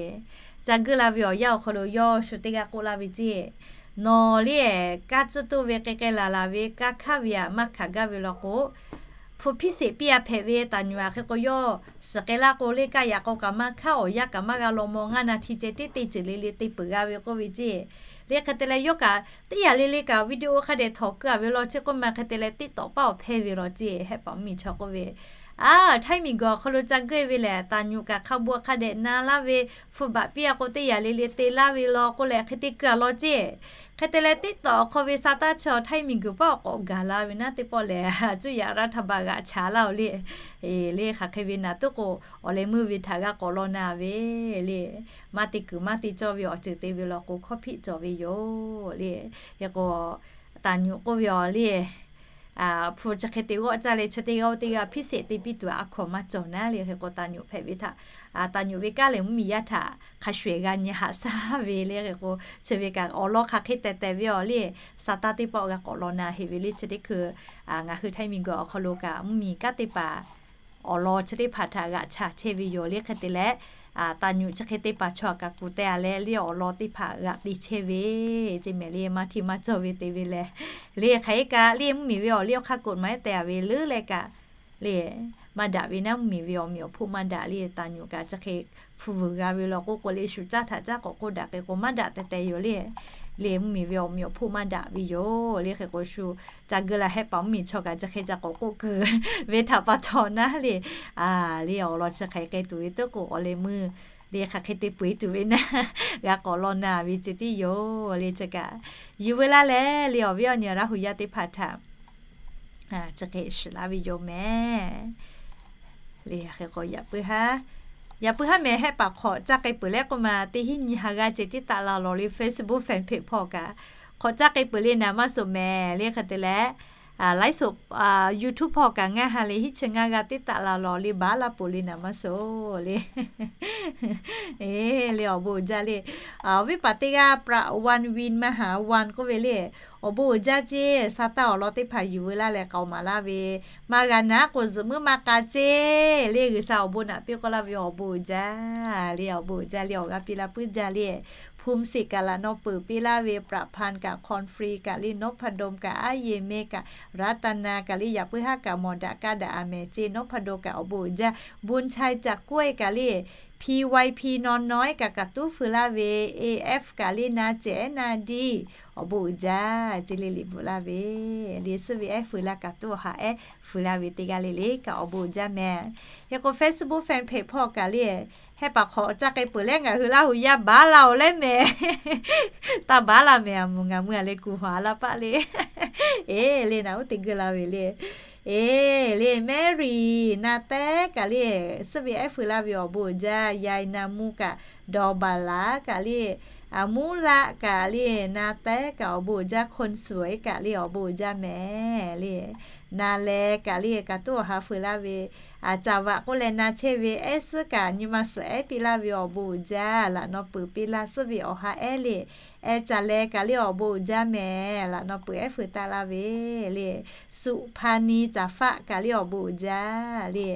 ca guˇ la ve awˬ yanˇ awˬ hk'aw lo yawˇ shu teˇ g'aˇ k'oˆ laˇ ve ceˇ. Nawˬ le, kaˇ tcuhˇ toˇ ve k'ai k'ai laˬ laˬ ve kaˇ hkaˉ ve aꞈ maˇ hkanˍ gaˇ ve law k'o, hpu hpiˇ seˍ piˇ a hpehꞈ ve taˍ nyuꞈ aꞈ hk'e k'o yawˇ shiˍ k'ai laˇ k'o le, kaˇ yaꞈ k'aw kaꞈ maˇ hkanˉ, awˬ yanˇ kaꞈ maˇ g'a law maw, ngaˇ na hti ceh teˇ te ceuˬ le le te peuˬ g'a ve k'oˆ ve ceˇ. Le hk'e te leh yawˇ kaꞈ teˇ yaꞈ le le kaꞈ video hk'a dehꞈ htawnˍ keu a ve law chi k'oˆ ma hk'e te leh teˇ tawꞈ paˇ awˬ hpehˇ ve law ceˇ. Hehˉ paˍ mvuhˇmiˬ chaw k'oˆ ve, Aˬ, Htaiˇ miˬguiˬ awˬ hk'aw lo ca guˇ ve lehˬ, taˍ nyuꞈ kaꞈ hk'a bu hk'a dehꞈ na laˇ ve, hpu baꞈ piˇ a k'o teˇ yaꞈ le le te laˇ ve law k'oˆ leh hk'e te keu a law ceˇ. Hk'e te leh teˇ tawꞈ awˬ hk'aw ve sa taˇ chaw Htaiˇ miˬguiˬ paˇ awˬ k'awꞈ gaˬ la ve naˉ teˇ pawˆ lehˬ, cuˇ yaꞈ raˇ htaˇ baˬ g'aꞈ chaˍ laˇ-oˬ le. Le hk'aˬ hk'e ve naˬ tuˉ k'o, awˬ leh meuˇ ve htaꞈ g'a k'awꞈ law na ve le. Maˇ te kuiˬ maˇ te cawˇ ve awˬ ceuˬ te ve law k'o, hkawˇ hpiˆ cawˬ ve yoˬ le. Hk'e k'o, taˍ nyuꞈ k'oˆ ve awˬ le, hpu chi hk'e te g'awˆ caˇ leh chi teˇ g'aˇ oˇ teˇ g'aˇ hpiˇ seˍ te piˇ tuˬ a hkaw maˇ cawˬ naˉ le. Hk'e k'o taˍ nyuꞈ hpehꞈ ve htaꞈ, taˍ nyuꞈ ve kanˉ lehˬ mvuhˇmiˬ yaˇ htaꞈ hk'a shuˍ ehˍ g'a nyi haꞈ shaˉ ve le. Hk'e k'o chi ve kaꞈ awˬ lawn hk'aˬ hk'e tehˬ tehˬ ve awˬ le, sa taˇ teˇ pawˆ g'a k'awꞈ law na heˆ ve le. Chi teˇ hkui ngaˬ hui Htaiˇ miˬguiˬ awˬ hk'aw lo kaꞈ mvuhˇmiˬ kanˉ teˇ hpaˍ awˬ lawn chi teˇ hpaˍ htaꞈ g'aꞈ chaˍ chehˇ ve yoˬ le. Hk'e te leh, taˍ nyuꞈ chi hk'e teˇ hpaˍ chaw aꞈ kaꞈ kuˬ teh a leh le awˬ lawn teˇ hpaˍ g'aꞈ te chehˇ ve ceˇ mehˍ le. Maˇ hteˇ maˇ cawˇ ve te ve lehˬ, le hk'aˬ hk'e kaꞈ le mvuhˇmiˬ ve awˬ liˇ awˬ hk'aˇ กฎหมาย tehˬ a ve leuˉ leh kaꞈ le maˇ daꞈ ve naˉ, mvuhˇmiˬ ve awˬ meꞈ awˬ hpoˆ maˇ daꞈ le. Taˍ nyuꞈ kaꞈ chi hk'e hpu vuiˬ g'a ve law k'o k'o le shu caˇ htaꞈ caˇ k'awꞈ k'oˆ daꞈ hk'e k'o maˇ daꞈ teh teh yoˬ le. Le mvuhˇmiˬ ve awˬ meꞈ awˬ hpoˆ maˇ daꞈ ve yoˬ le. Hk'e k'o shu ca guˇ la hehˉ paˍ mvuhˇmiˬ chaw kaꞈ chi hk'e ca k'awꞈ k'oˆ keu ve htaꞈ pa taw naˉ le, le awˬ lawn chi hk'aˬ hk'e k'ai tuˬ ve tuˉ k'o awˬ leh meuˇ le hk'aˬ hk'e te peu eˬ tuˬ ve naˉ, g'a k'awꞈ law na ve ceh tiˉ yoˬ le. Chi kaꞈ yuˬ veu laˇ leh le awˬ viˉ awˬ nyi Laˇ hu yaˇ teˇ hpaˍ htaꞈ chi hk'e shiˍ laˇ ve yoˬ mehˍ. Le hk'e k'o yaꞈ puiˉ haˉ Yaꞈ puiˉ haˉ mehˍ, hehˆ paˍ hk'awꞈ caˇ k'ai peuˬ leh k'oˆ ma, teˇ hinˉ nyi ha g'aˇ ceh tiˉ taˆ la lawˬ le, Facebook fan page hpawˇ kaꞈ hk'awꞈ caˇ kei peuˬ le naˍ maˇ soˍ mehˍ le. Hk'e te leh, laiˉ soˍ, YouTube hpawˇ kaꞈ ngaˇ ha le hiˉ chi ngaˇ g'aˇ tiˉ taˆ la lawˬ le, baˉ laˇ peuˬ le naˍ maˇ soˍ le. Eˬ le awˬ bon uiˍ jaˇ le. Awˬ viˉ paˍ teˇ g'aˇ Prawan Win maˇ ha Wan k'oˆ ve le, awˬ bon uiˍ jaˇ ceˇ, sa taˇ awˬ lawn teˇ hpaˍ yuˬ veu laˇ leh k'aoˍ maˍ laˇ ve, maˇ g'a naˉ k'o zuhꞈ muiˉ maˇ k'a ceˇ le, G'uiˬsha awˬ bon naꞈ piˇ k'oˆ laˇ ve awˬ bon uiˍ jaˇ le, awˬ bon uiˍ jaˇ le, awˬ g'aˇ piˇ laˇ puiˉ jaˇ le. Hpu mvuhˇ shiˍ kaꞈ laꞈ naw peuˬ piˇ laˇ ve, Praˍ hpan kaꞈ, Hkawnˍ Hpri kaꞈ le, Nawˉ hpa dom kaꞈ, Aˉ yehˬ meh kaꞈ, Raˍtaˍ naˍ kaꞈ le, yaꞈ puiˉ haˉ kaꞈ mawˬ daꞈ kaˇ daꞈ a mehˍ ceˇ, Nawˉ hpa dom kaꞈ awˬ bon uiˍ jaˇ, Bon chai caꞈ kawehˇ kaꞈ le, P Y P naw nawehˉ kaꞈ kaꞈ tuˉ feu laˇ ve, A F kaꞈ le, na cehˬ na diˇ, awˬ bon uiˍ jaˇ ceˇ le, liꞈ bvuhꞈ laˇ ve le, suhˉ ve ehˉ feu laˇ kaꞈ tuˉ awˬ ha ehˉ feu laˇ ve teˇ g'aˇ le le kaꞈ awˬ bon uiˍ jaˇ mehˍ. Hk'e k'o Facebook fan page hpawˇ kaꞈ le, hehˆ paˍ hk'awꞈ caˇ k'ai peuˬ leh ngaˬ hui Laˇ hu yaˇ baˉ laˇ oˬ leh mehˍ. Taˇ baˉ laˇ mehˍ, a mvuhˬ ngaˬ mui a le kuˬ haˍ laˇ paˆ le. Eˬ le naˍ uˉ te geuˆ la ve le. Eˬ le Mary na tehˉ kaꞈ le, suhˉ ve ehˉ feu laˇ ve awˬ bon uiˍ jaˇ, Yaˍ na mvuh kaꞈ, Dawˬ baˬ laˍ kaꞈ le, Aˍ muˉ laˆ kaꞈ le, na tehˉ kaꞈ awˬ bon uiˍ jaˇ, Hkawnˍ suhˍ kaꞈ le awˬ bon uiˍ jaˇ mehˍ le. Na leh kaꞈ le kaꞈ tuˉ awˬ ha feu laˇ ve, Aˍ caˍ vaꞈ k'oˆ leh na chehˇ ve ehˉ suhˉ kaꞈ nyi ma suhˍ ehˉ piˇ laˇ ve awˬ bon uiˍ jaˇ, laꞈ naw peuˬ piˇ laˇ suhˉ ve awˬ ha ehˉ le. Ehˉ caˍ leh kaꞈ le awˬ bon uiˍ jaˇ mehˍ, laꞈ naw peuˬ ehˉ feu taˆ laˇ ve le. Suꞈ hpa ni caˍ faˆ kaꞈ le awˬ bon uiˍ jaˇ le.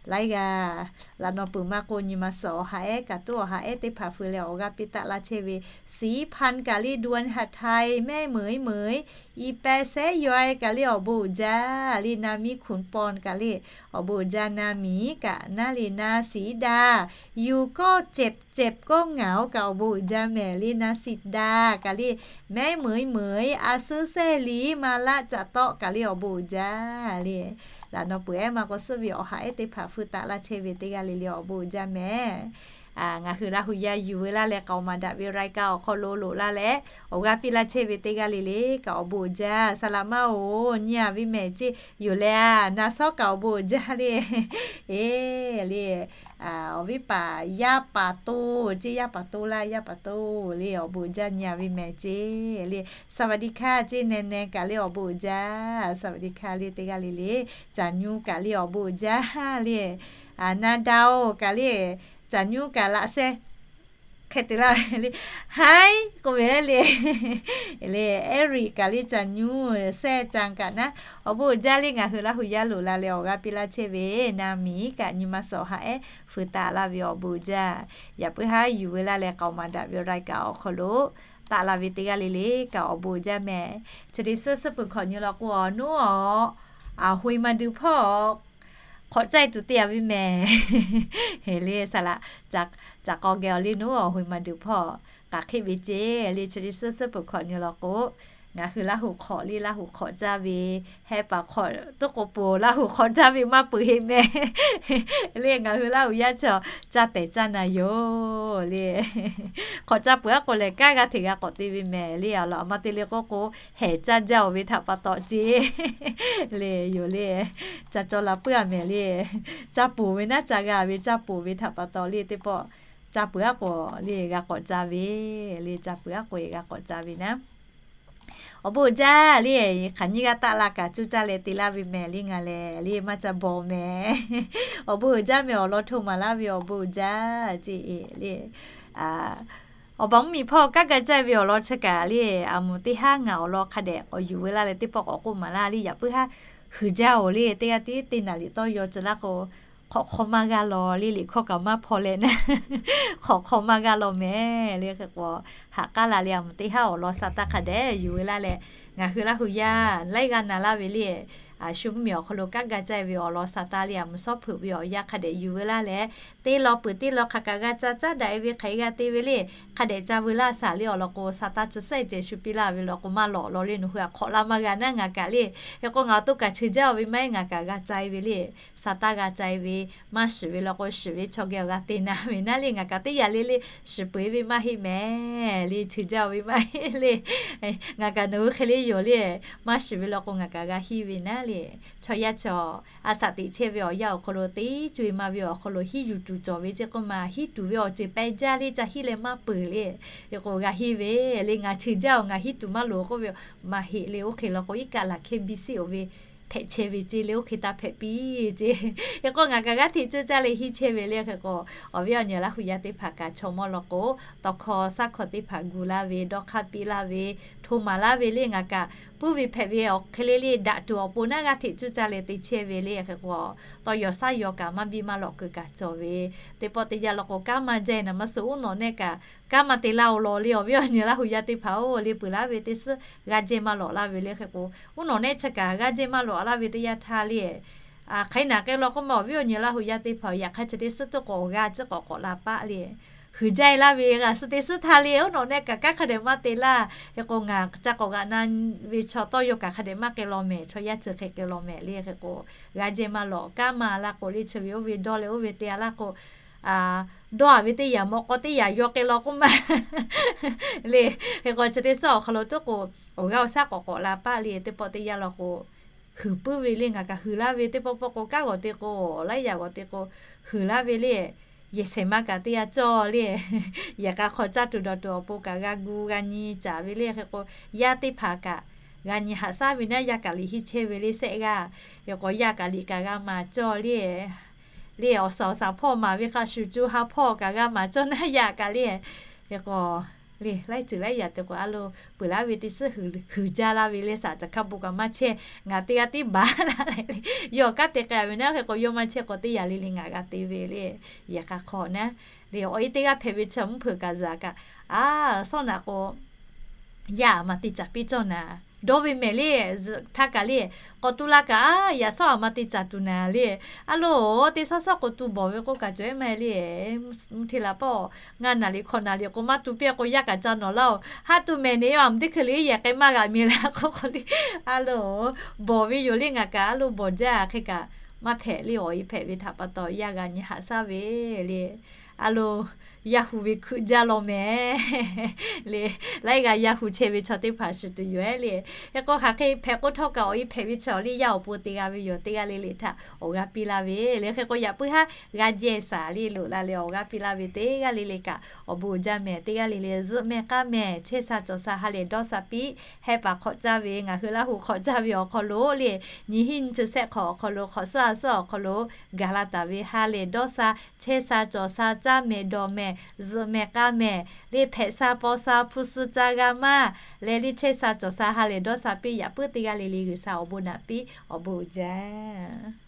Laiˉ g'aˇ laꞈ naw peuˬ maˇ k'o nyi ma suhˍ awˬ ha ehˉ kaꞈ tuˉ awˬ ha ehˉ teˇ hpaˍ feu leh awˬ g'aˇ piˇ taˆ laˇ chehˇ ve, Siˍ hpan kaꞈ le, Duan ha htaiˍ mehˉ meunˍ iˉ meunˍ, Iˉ pehˇ sehˉ yaweh kaꞈ le awˬ bon uiˍ jaˇ le, Na miˇ Hkunˍ pawn kaꞈ le awˬ bon uiˍ jaˇ, Na miˍ kaꞈ naˉ le, Na siˍ daˍ, yuˬ kawˆ cehˬ cehˬ kawˆ ngaˬ oˬ kaꞈ awˬ bon uiˍ jaˇ mehˍ le, Na siˍ daˍ kaꞈ le, mehˉ meunˍ iˉ meunˍ, A suhˉ sehˉ liˍ maˇ laˆ caꞈ tawˆ kaꞈ le awˬ bon uiˍ jaˇ le. Laꞈ naw peuˬ ehˉ maˇ k'o suhˉ ve awˬ ha ehˉ teˇ hpaˍ feu taˆ laˇ chehˇ ve teˇ g'aˇ le le awˬ bon uiˍ jaˇ mehˍ. Ngaˬ hui Laˇ hu yaˇ yuˬ veu laˇ leh k'aoˍ maˍ daꞈ ve รายการ awˬ hk'aw lo loꞈ laˇ leh awˬ g'aˇ piˇ laˇ chehˇ ve teˇ g'aˇ le le kaꞈ awˬ bon uiˍ jaˇ, saˍ laꞈ maˇ oˬ nyi a ve mehˍ ceˇ, yoˬ leh a na sawˉ kaꞈ awˬ bon uiˍ jaˇ le. Eˬ le, awˬ viˉ paˍ yaˇ paˍ to ceˇ, yaˇ paˍ to laˇ, yaˇ paˍ to le awˬ bon uiˍ jaˇ nyi a ve mehˍ ceˇ le. สวัสดีค่ะ ceˇ neh neh kaꞈ le awˬ bon uiˍ jaˇ, สวัสดีค่ะ le teˇ g'aˇ le le, Caˬ nyu kaꞈ le awˬ bon uiˍ jaˇ le. Na daoˬ kaꞈ le, Caˬ nyu kaꞈ laꞈ sehˉ hk'e te laˇ le, haiˉ k'oˆ ve le. Le Eriˍ kaꞈ le Caˬ nyu sehˉ caˇ kaꞈ naˉ, awˬ bon uiˍ jaˇ le. Ngaˬ hui Laˇ hu yaˇ loꞈ la leh awˬ g'aˇ piˇ laˇ chehˇ ve, Na miˍ kaꞈ nyi ma suhˍ awˬ ha ehˉ feu taˆ laˇ ve awˬ bon uiˍ jaˇ. Yaꞈ puiˉ haˉ yuˬ veu laˇ leh k'aoˍ maˍ daꞈ ve รายการ awˬ hk'aw lo taˆ la ve teˇ g'aˇ le le kaꞈ awˬ bon uiˍ jaˇ mehˍ. Chi teˇ suhˉ suhˉ peuˬ hkawꞈ nyi law k'o, nawˉ awˬ a hoi ma duˬ hpawˇ hk'awꞈ caˇ e tuˬ te a ve mehˍ. Heˍ le saˍ laꞈ, caꞈ k'aw geh awˬ le nawˉ awˬ hoi ma duˬ hpawˇ k'aꞈ hk'eˆ ve ceˇ le. Chi teˇ suhˉ suhˉ peuˬ hkawꞈ nyi law k'o, ngaˬ hui Laˇ hu hk'awꞈ le Laˇ hu hk'awꞈ caˇ ve, hehˉ paˍ hk'awꞈ tuˉ k'o poˬ Laˇ hu hk'awꞈ caˇ ve maˇ peuˬ heˆ mehˍ. Le ngaˬ hui Laˇ hu yaˇ chaw caˇ tehˬ caˇ na yoˬ le. Hk'awꞈ caˇ peuˬ aˉ k'o lehˬ kanˉ g'aˇ hteꞈ g'a k'awꞈ te ve mehˍ le. Awˬ lawn a ma te le k'oˆ k'o, hehˍ caˇ jaˇ oˬ ve htaꞈ pa taw ceˇ le yoˬ le. Ca caw la puiˉ a mehˍ le. Caˇ poˬ ve naˉ ca g'a ve, caˇ poˬ ve htaꞈ pa taw le teˇ pawˆ caˇ peuˬ aˉ k'o le g'a k'awꞈ caˇ ve le, caˇ peuˬ aˉ k'o g'a k'awꞈ caˇ ve naˉ. Awˬ bon uiˍ jaˇ le. Hk'aˬ nyiˇ g'aˇ taˆ la kaꞈ cuˇ caˇ leh te laˇ ve mehˍ le. Ngaˬ lehˬ le maˇ ca bawˬ mehˍ. Awˬ bon uiˍ jaˇ mehˍ, awˬ lawn hto maˍ laˇ ve awˬ bon uiˍ jaˇ ceˇ le. Awˬ baˬ mvuhˇmiˬ hpawˇ kanˉ ga caˇ ve awˬ lawn chi kaꞈ le, a moˍ teˇ haˉ ngaˬ awˬ lawn hk'a dehꞈ k'awꞈ yuˬ veu laˇ leh teˇ pawˆ k'awꞈ k'oˆ maˍ laˇ le. Yaꞈ puiˉ haˉ huiˍ jaˇ oˬ le, teˇ g'aˇ tiˉ teˇ naˍ liꞈ tawˇ yaw tcuh laˇ k'o, hk'awꞈ hk'aw maˇ g'aˇ law le, liꞈ hkawˇ kaꞈ maˇ hpaw leh naˉ, hk'awꞈ hk'aw maˇ g'aˇ law mehˍ le. Hk'e k'o, haꞈ k'aˉ la le, a moˍ teˇ haˉ awˬ lawn sa taˇ hk'a dehꞈ yuˬ veu laˇ leh, ngaˬ hui Laˇ hu yaˇ laiˉ g'aˇ na laˇ ve le. Shu mvuhˇmiˬ awˬ hk'aw lo kanˉ ga caˇ ve awˬ lawn sa taˇ le, a moˍ shawˉ hpeuꞈ ve awˬ yanˇ hk'a dehꞈ yuˬ veu laˇ leh, teˇ law peuˬ teˇ law hk'aˬ kaꞈ g'a ca caˇ daꞈ e ve hk'aˬ hk'e g'a te ve le. Hk'a dehꞈ ca veu laˇ saˍ le awˬ lawn k'o, sa taˇ chi sehˆ ceh shu piˇ laˇ ve law k'o maˇ lawꞈ law le, nawˬ hui a hk'awꞈ la maˇ g'a naˉ ngaˬ kaꞈ le. Hk'e k'o ngaˬ awˬ to kaꞈ cheuˬ jaˇ oˬ ve maˇ heˆ, ngaˬ kaꞈ g'a ca e ve le. Sa taˇ g'a ca e ve, maˇ shiˍ ve law k'o shiˍ ve chaw geh awˬ g'a te na ve naˉ le, ngaˬ kaꞈ teˇ yaꞈ le le shiˍ peuˬ e ve maˇ heˆ mehˍ le, cheuˬ jaˇ oˬ ve maˇ heˆ le. Ngaˬ kaꞈ nawˬ hui hk'e le yoˬ le, maˇ shiˍ ve law k'o ngaˬ kaꞈ g'a hiˇ ve naˉ le. Chaw yaˇ chi a shaꞈ teꞈ chehˇ ve awˬ yanˇ awˬ hk'aw lo teˇ co-e ma ve awˬ hk'aw lo hiˉ yuˬ tuˬ cawˬ ve ceˇ k'oˆ ma, hiˉ tuˬ ve awˬ ceuˬ pehˇ jaˇ le, ca hiˉ leh maˇ peuˬ le. Hk'e k'o g'a henˇ ve le, ngaˬ cheuˬ jaˇ-oˬ, ngaˬ hiˉ tuˬ maˇ loˍ k'oˆ ve, maˇ heˆ le. Oˇ hk'e law k'o iˉ kaˆ laˬ hkehˇ biˇ siˆ-oˬ ve hpehꞈ chehˇ ve ceˇ le, oˇ hk'e taˇ hpehꞈ piˇ ceˇ. Hk'e k'o ngaˬ kaꞈ g'aˇ hteꞈ cuˇ caˇ leh henˇ chehˇ ve le. Hk'e k'o awˬ viˉ awˬ nyi Laˇ hu yaˇ teˇ hpaˍ kaꞈ chaw mawˇ law k'o, tawˇ hkawˇ saˉ hkawˇ teˇ hpaˍ gu laˇ ve, dawˇ hk'aˇ piˇ laˇ ve, hto maˍ laˇ ve le, ngaˬ kaꞈ puiˉ ve hpehꞈ ve awˬ hk'e le le daꞈ tuˬ awˬ pon naˉ g'aˇ hteꞈ cuˇ caˇ leh te chehˇ ve le. Hk'e k'o tawˇ yaw saˉ yaw kaꞈ maˇ biˇ maˇ lawꞈ keu kaꞈ cawˬ ve, teˇ pawˆ teˇ yanˇ law k'o kanˉ maˇ jaˇ naˍ maˇ suh, uˉ nawꞈ nehˆ kaꞈ kanˉ maˇ te laˇ-oˬ law le. Awˬ viˉ awˬ nyi Laˇ hu yaˇ teˇ hpaˍ-oˬ le, peuˬ laˇ ve teˇ suhˉ g'aˇ jehˇ maˇ lawꞈ laˇ ve le. Hk'e k'o uˉ nawꞈ nehˆ chi kaꞈ g'aˇ jehˇ maˇ lawꞈ laˇ ve teˇ yanˇ htaˇ le, hk'aˬ hk'e naˬ k'ai law k'oˆ ma, awˬ viˉ awˬ nyi Laˇ hu yaˇ teˇ hpaˍ yaꞈ hk'aˇ chi teˇ suhˉ teˇ k'awꞈ g'a ciˉ k'awꞈ k'awꞈ la paˆ le. Huiˍ jaˇ-e laˇ ve g'a suh teˇ suhˉ htaˇ le, uˉ nawꞈ nehˆ kaꞈ kanˉ hk'a dehꞈ maˇ te laˇ. Hk'e k'o ngaˬ ca k'awꞈ g'aꞈ na ve chaw tawˇ yaw kaꞈ hk'a dehꞈ maˇ k'ai law mehˍ, chaw yaˇ chi hk'e k'ai law mehˍ le. Hk'e k'o g'aˇ jehˇ maˇ lawꞈ, kanˉ maˇ laˇ k'o le, chi ve oˇ ve dawˇ leh oˇ ve te-a laˇ k'o, dawˇ-a ve teˇ yanˇ mawꞈ k'aw teˇ yanˇ yaw k'ai law k'oˆ ma le. Hk'e k'o chi teˇ suhˉ awˬ hk'aw lo tuˉ k'o awˬ g'aˇ awˬ shaˉ k'awꞈ k'awꞈ la paˆ le. Teˇ pawˆ teˇ yanˇ law k'o huiˍ puiˉ ve le, ngaˬ kaꞈ huiˍ laˇ ve, teˇ pawˆ pawˆ k'o kanˉ g'awˬ te k'o, laiˉ yaꞈ g'awˬ te k'o huiˍ laˇ ve le. Yehˬ shehˍ ma kaꞈ teˇ yanˇ cawˇ le. Yehˬ k'a hk'aw caˇ tuˬ dawˬ tuˬ awˬ pon kaꞈ g'a gu g'a nyi caˍ ve le. Hk'e k'o yaˇ teˇ hpaˍ kaꞈ g'a nyi haꞈ shaˉ ve naˉ, yaˇ kaꞈ liꞈ henˇ chehˇ ve le sehˆ g'aˇ. Hk'e k'o yaˇ kaꞈ liꞈ kaꞈ g'a maˍ cawˇ le. Le awˬ shaˍ awˬ shaˍ hpawˇ maˍ ve hk'a shuˍ, co ha hpawˇ kaꞈ g'a maˍ cawˇ naˉ yaˇ kaꞈ le. Hk'e k'o le laiˉ ceuˬ laiˉ yaꞈ te k'o a lo peuˬ laˇ ve teˇ suhˉ huiˍ jaˇ laˇ ve le. Shaˍ caˬ hkaˇ bon kaꞈ maˇ chehˇ, ngaˬ teˇ g'aˇ tiˉ baˬ laˇ le. Yawˇ kanˉ te k'ai ve naˉ, hk'e k'o yawˇ maˇ chehˇ k'o teˇ yanˇ le le ngaˬ g'a te ve le. Yehˬ k'a hk'aw naˉ le awˬ e teˇ g'aˇ hpehꞈ ve chi mvuhˇ hpeuꞈ kaꞈ zuhꞈ kaꞈ, a, sawˉ naꞈ k'o yaˇ maˇ te caˍ piˇ cawˇ naˍ dawˇ ve mehˍ le. Zuhꞈ htaˇ kaꞈ le k'awꞈ tu la kaꞈ, a, yaꞈ sawˉ a maˇ te caˍ tuˬ naˍ le. A lo, teˇ sawˉ sawˉ k'o tu bawˬ ve k'oˆ kaꞈ cawˬ-e maˇ heˆ le. Mvuhˇ hteˇ la pawˆ ngaˇ naˍ riˍ hkawꞈ naˍ riˍ k'o maˇ tu piˇ k'o yaˇ kaꞈ ca nawˬ laˇ-oˬ. Haˉ tu mehˍ ne, a mvuhˇ teˇ hkui le yehˬ k'ai maˇ g'a miˬ la k'oˆ k'o le. A lo, bawˬ ve yoˬ le. Ngaˬ kaꞈ a lo bawˬ jaˇ hk'e kaꞈ maˇ hpehꞈ le. Awˬ e hpehꞈ ve htaꞈ pa taw yaˇ g'a nyi haꞈ shaˉ ve le. A lo, yaˇ hu ve hkui jaˇ law mehˍ le. Laiˉ g'aˇ yaˇ hu chehˇ ve chaw teˇ hpaˍ shiˍ tuˬ yoˬ-e le. Hk'e k'o hk'aˬ hk'e hpehꞈ k'o htawˇ kaꞈ awˬ e hpehꞈ ve chaw awˬ liˇ yaˇ awˬ pon te g'a ve yoˬ. Teˇ g'aˇ le le htaꞈ awˬ g'aˇ piˇ laˇ ve le. Hk'e k'o yaꞈ puiˉ haˉ g'aˇ jehˇ shaˍ le loꞈ la leh awˬ g'aˇ piˇ laˇ ve teˇ g'aˇ le le kaꞈ awˬ bon uiˍ jaˇ mehˍ. Teˇ g'aˇ le le zuhꞈ mehˍ k'aˇ mehˍ, chehˇ sha cawˬ sha ha lehˬ dawˇ sha piˇ. Heh paˍ hk'awꞈ caˇ ve, ngaˬ hui Laˇ hu hk'awꞈ caˇ ve awˬ hk'aw lo le, nyi hiˉ nyi chi shehˆ hk'awꞈ awˬ hk'aw lo hk'awꞈ suhˉ a suhˉ awˬ hk'aw lo gaˬ la taˍ ve ha lehˬ dawˇ sha, chehˇ sha cawˬ sha, caˇ mehˍ dawˬ mehˍ, zuhꞈ mehˍ k'aˇ mehˍ le, hpehꞈ sha paw sha hpu suh ca g'a maˇ le le, chehˇ sha cawˬ sha ha lehˬ dawˇ sha piˇ. Yaꞈ puiˉ teˇ g'aˇ le le G'uiˬsha awˬ bon naꞈ piˇ, awˬ bon uiˍ jaˇ.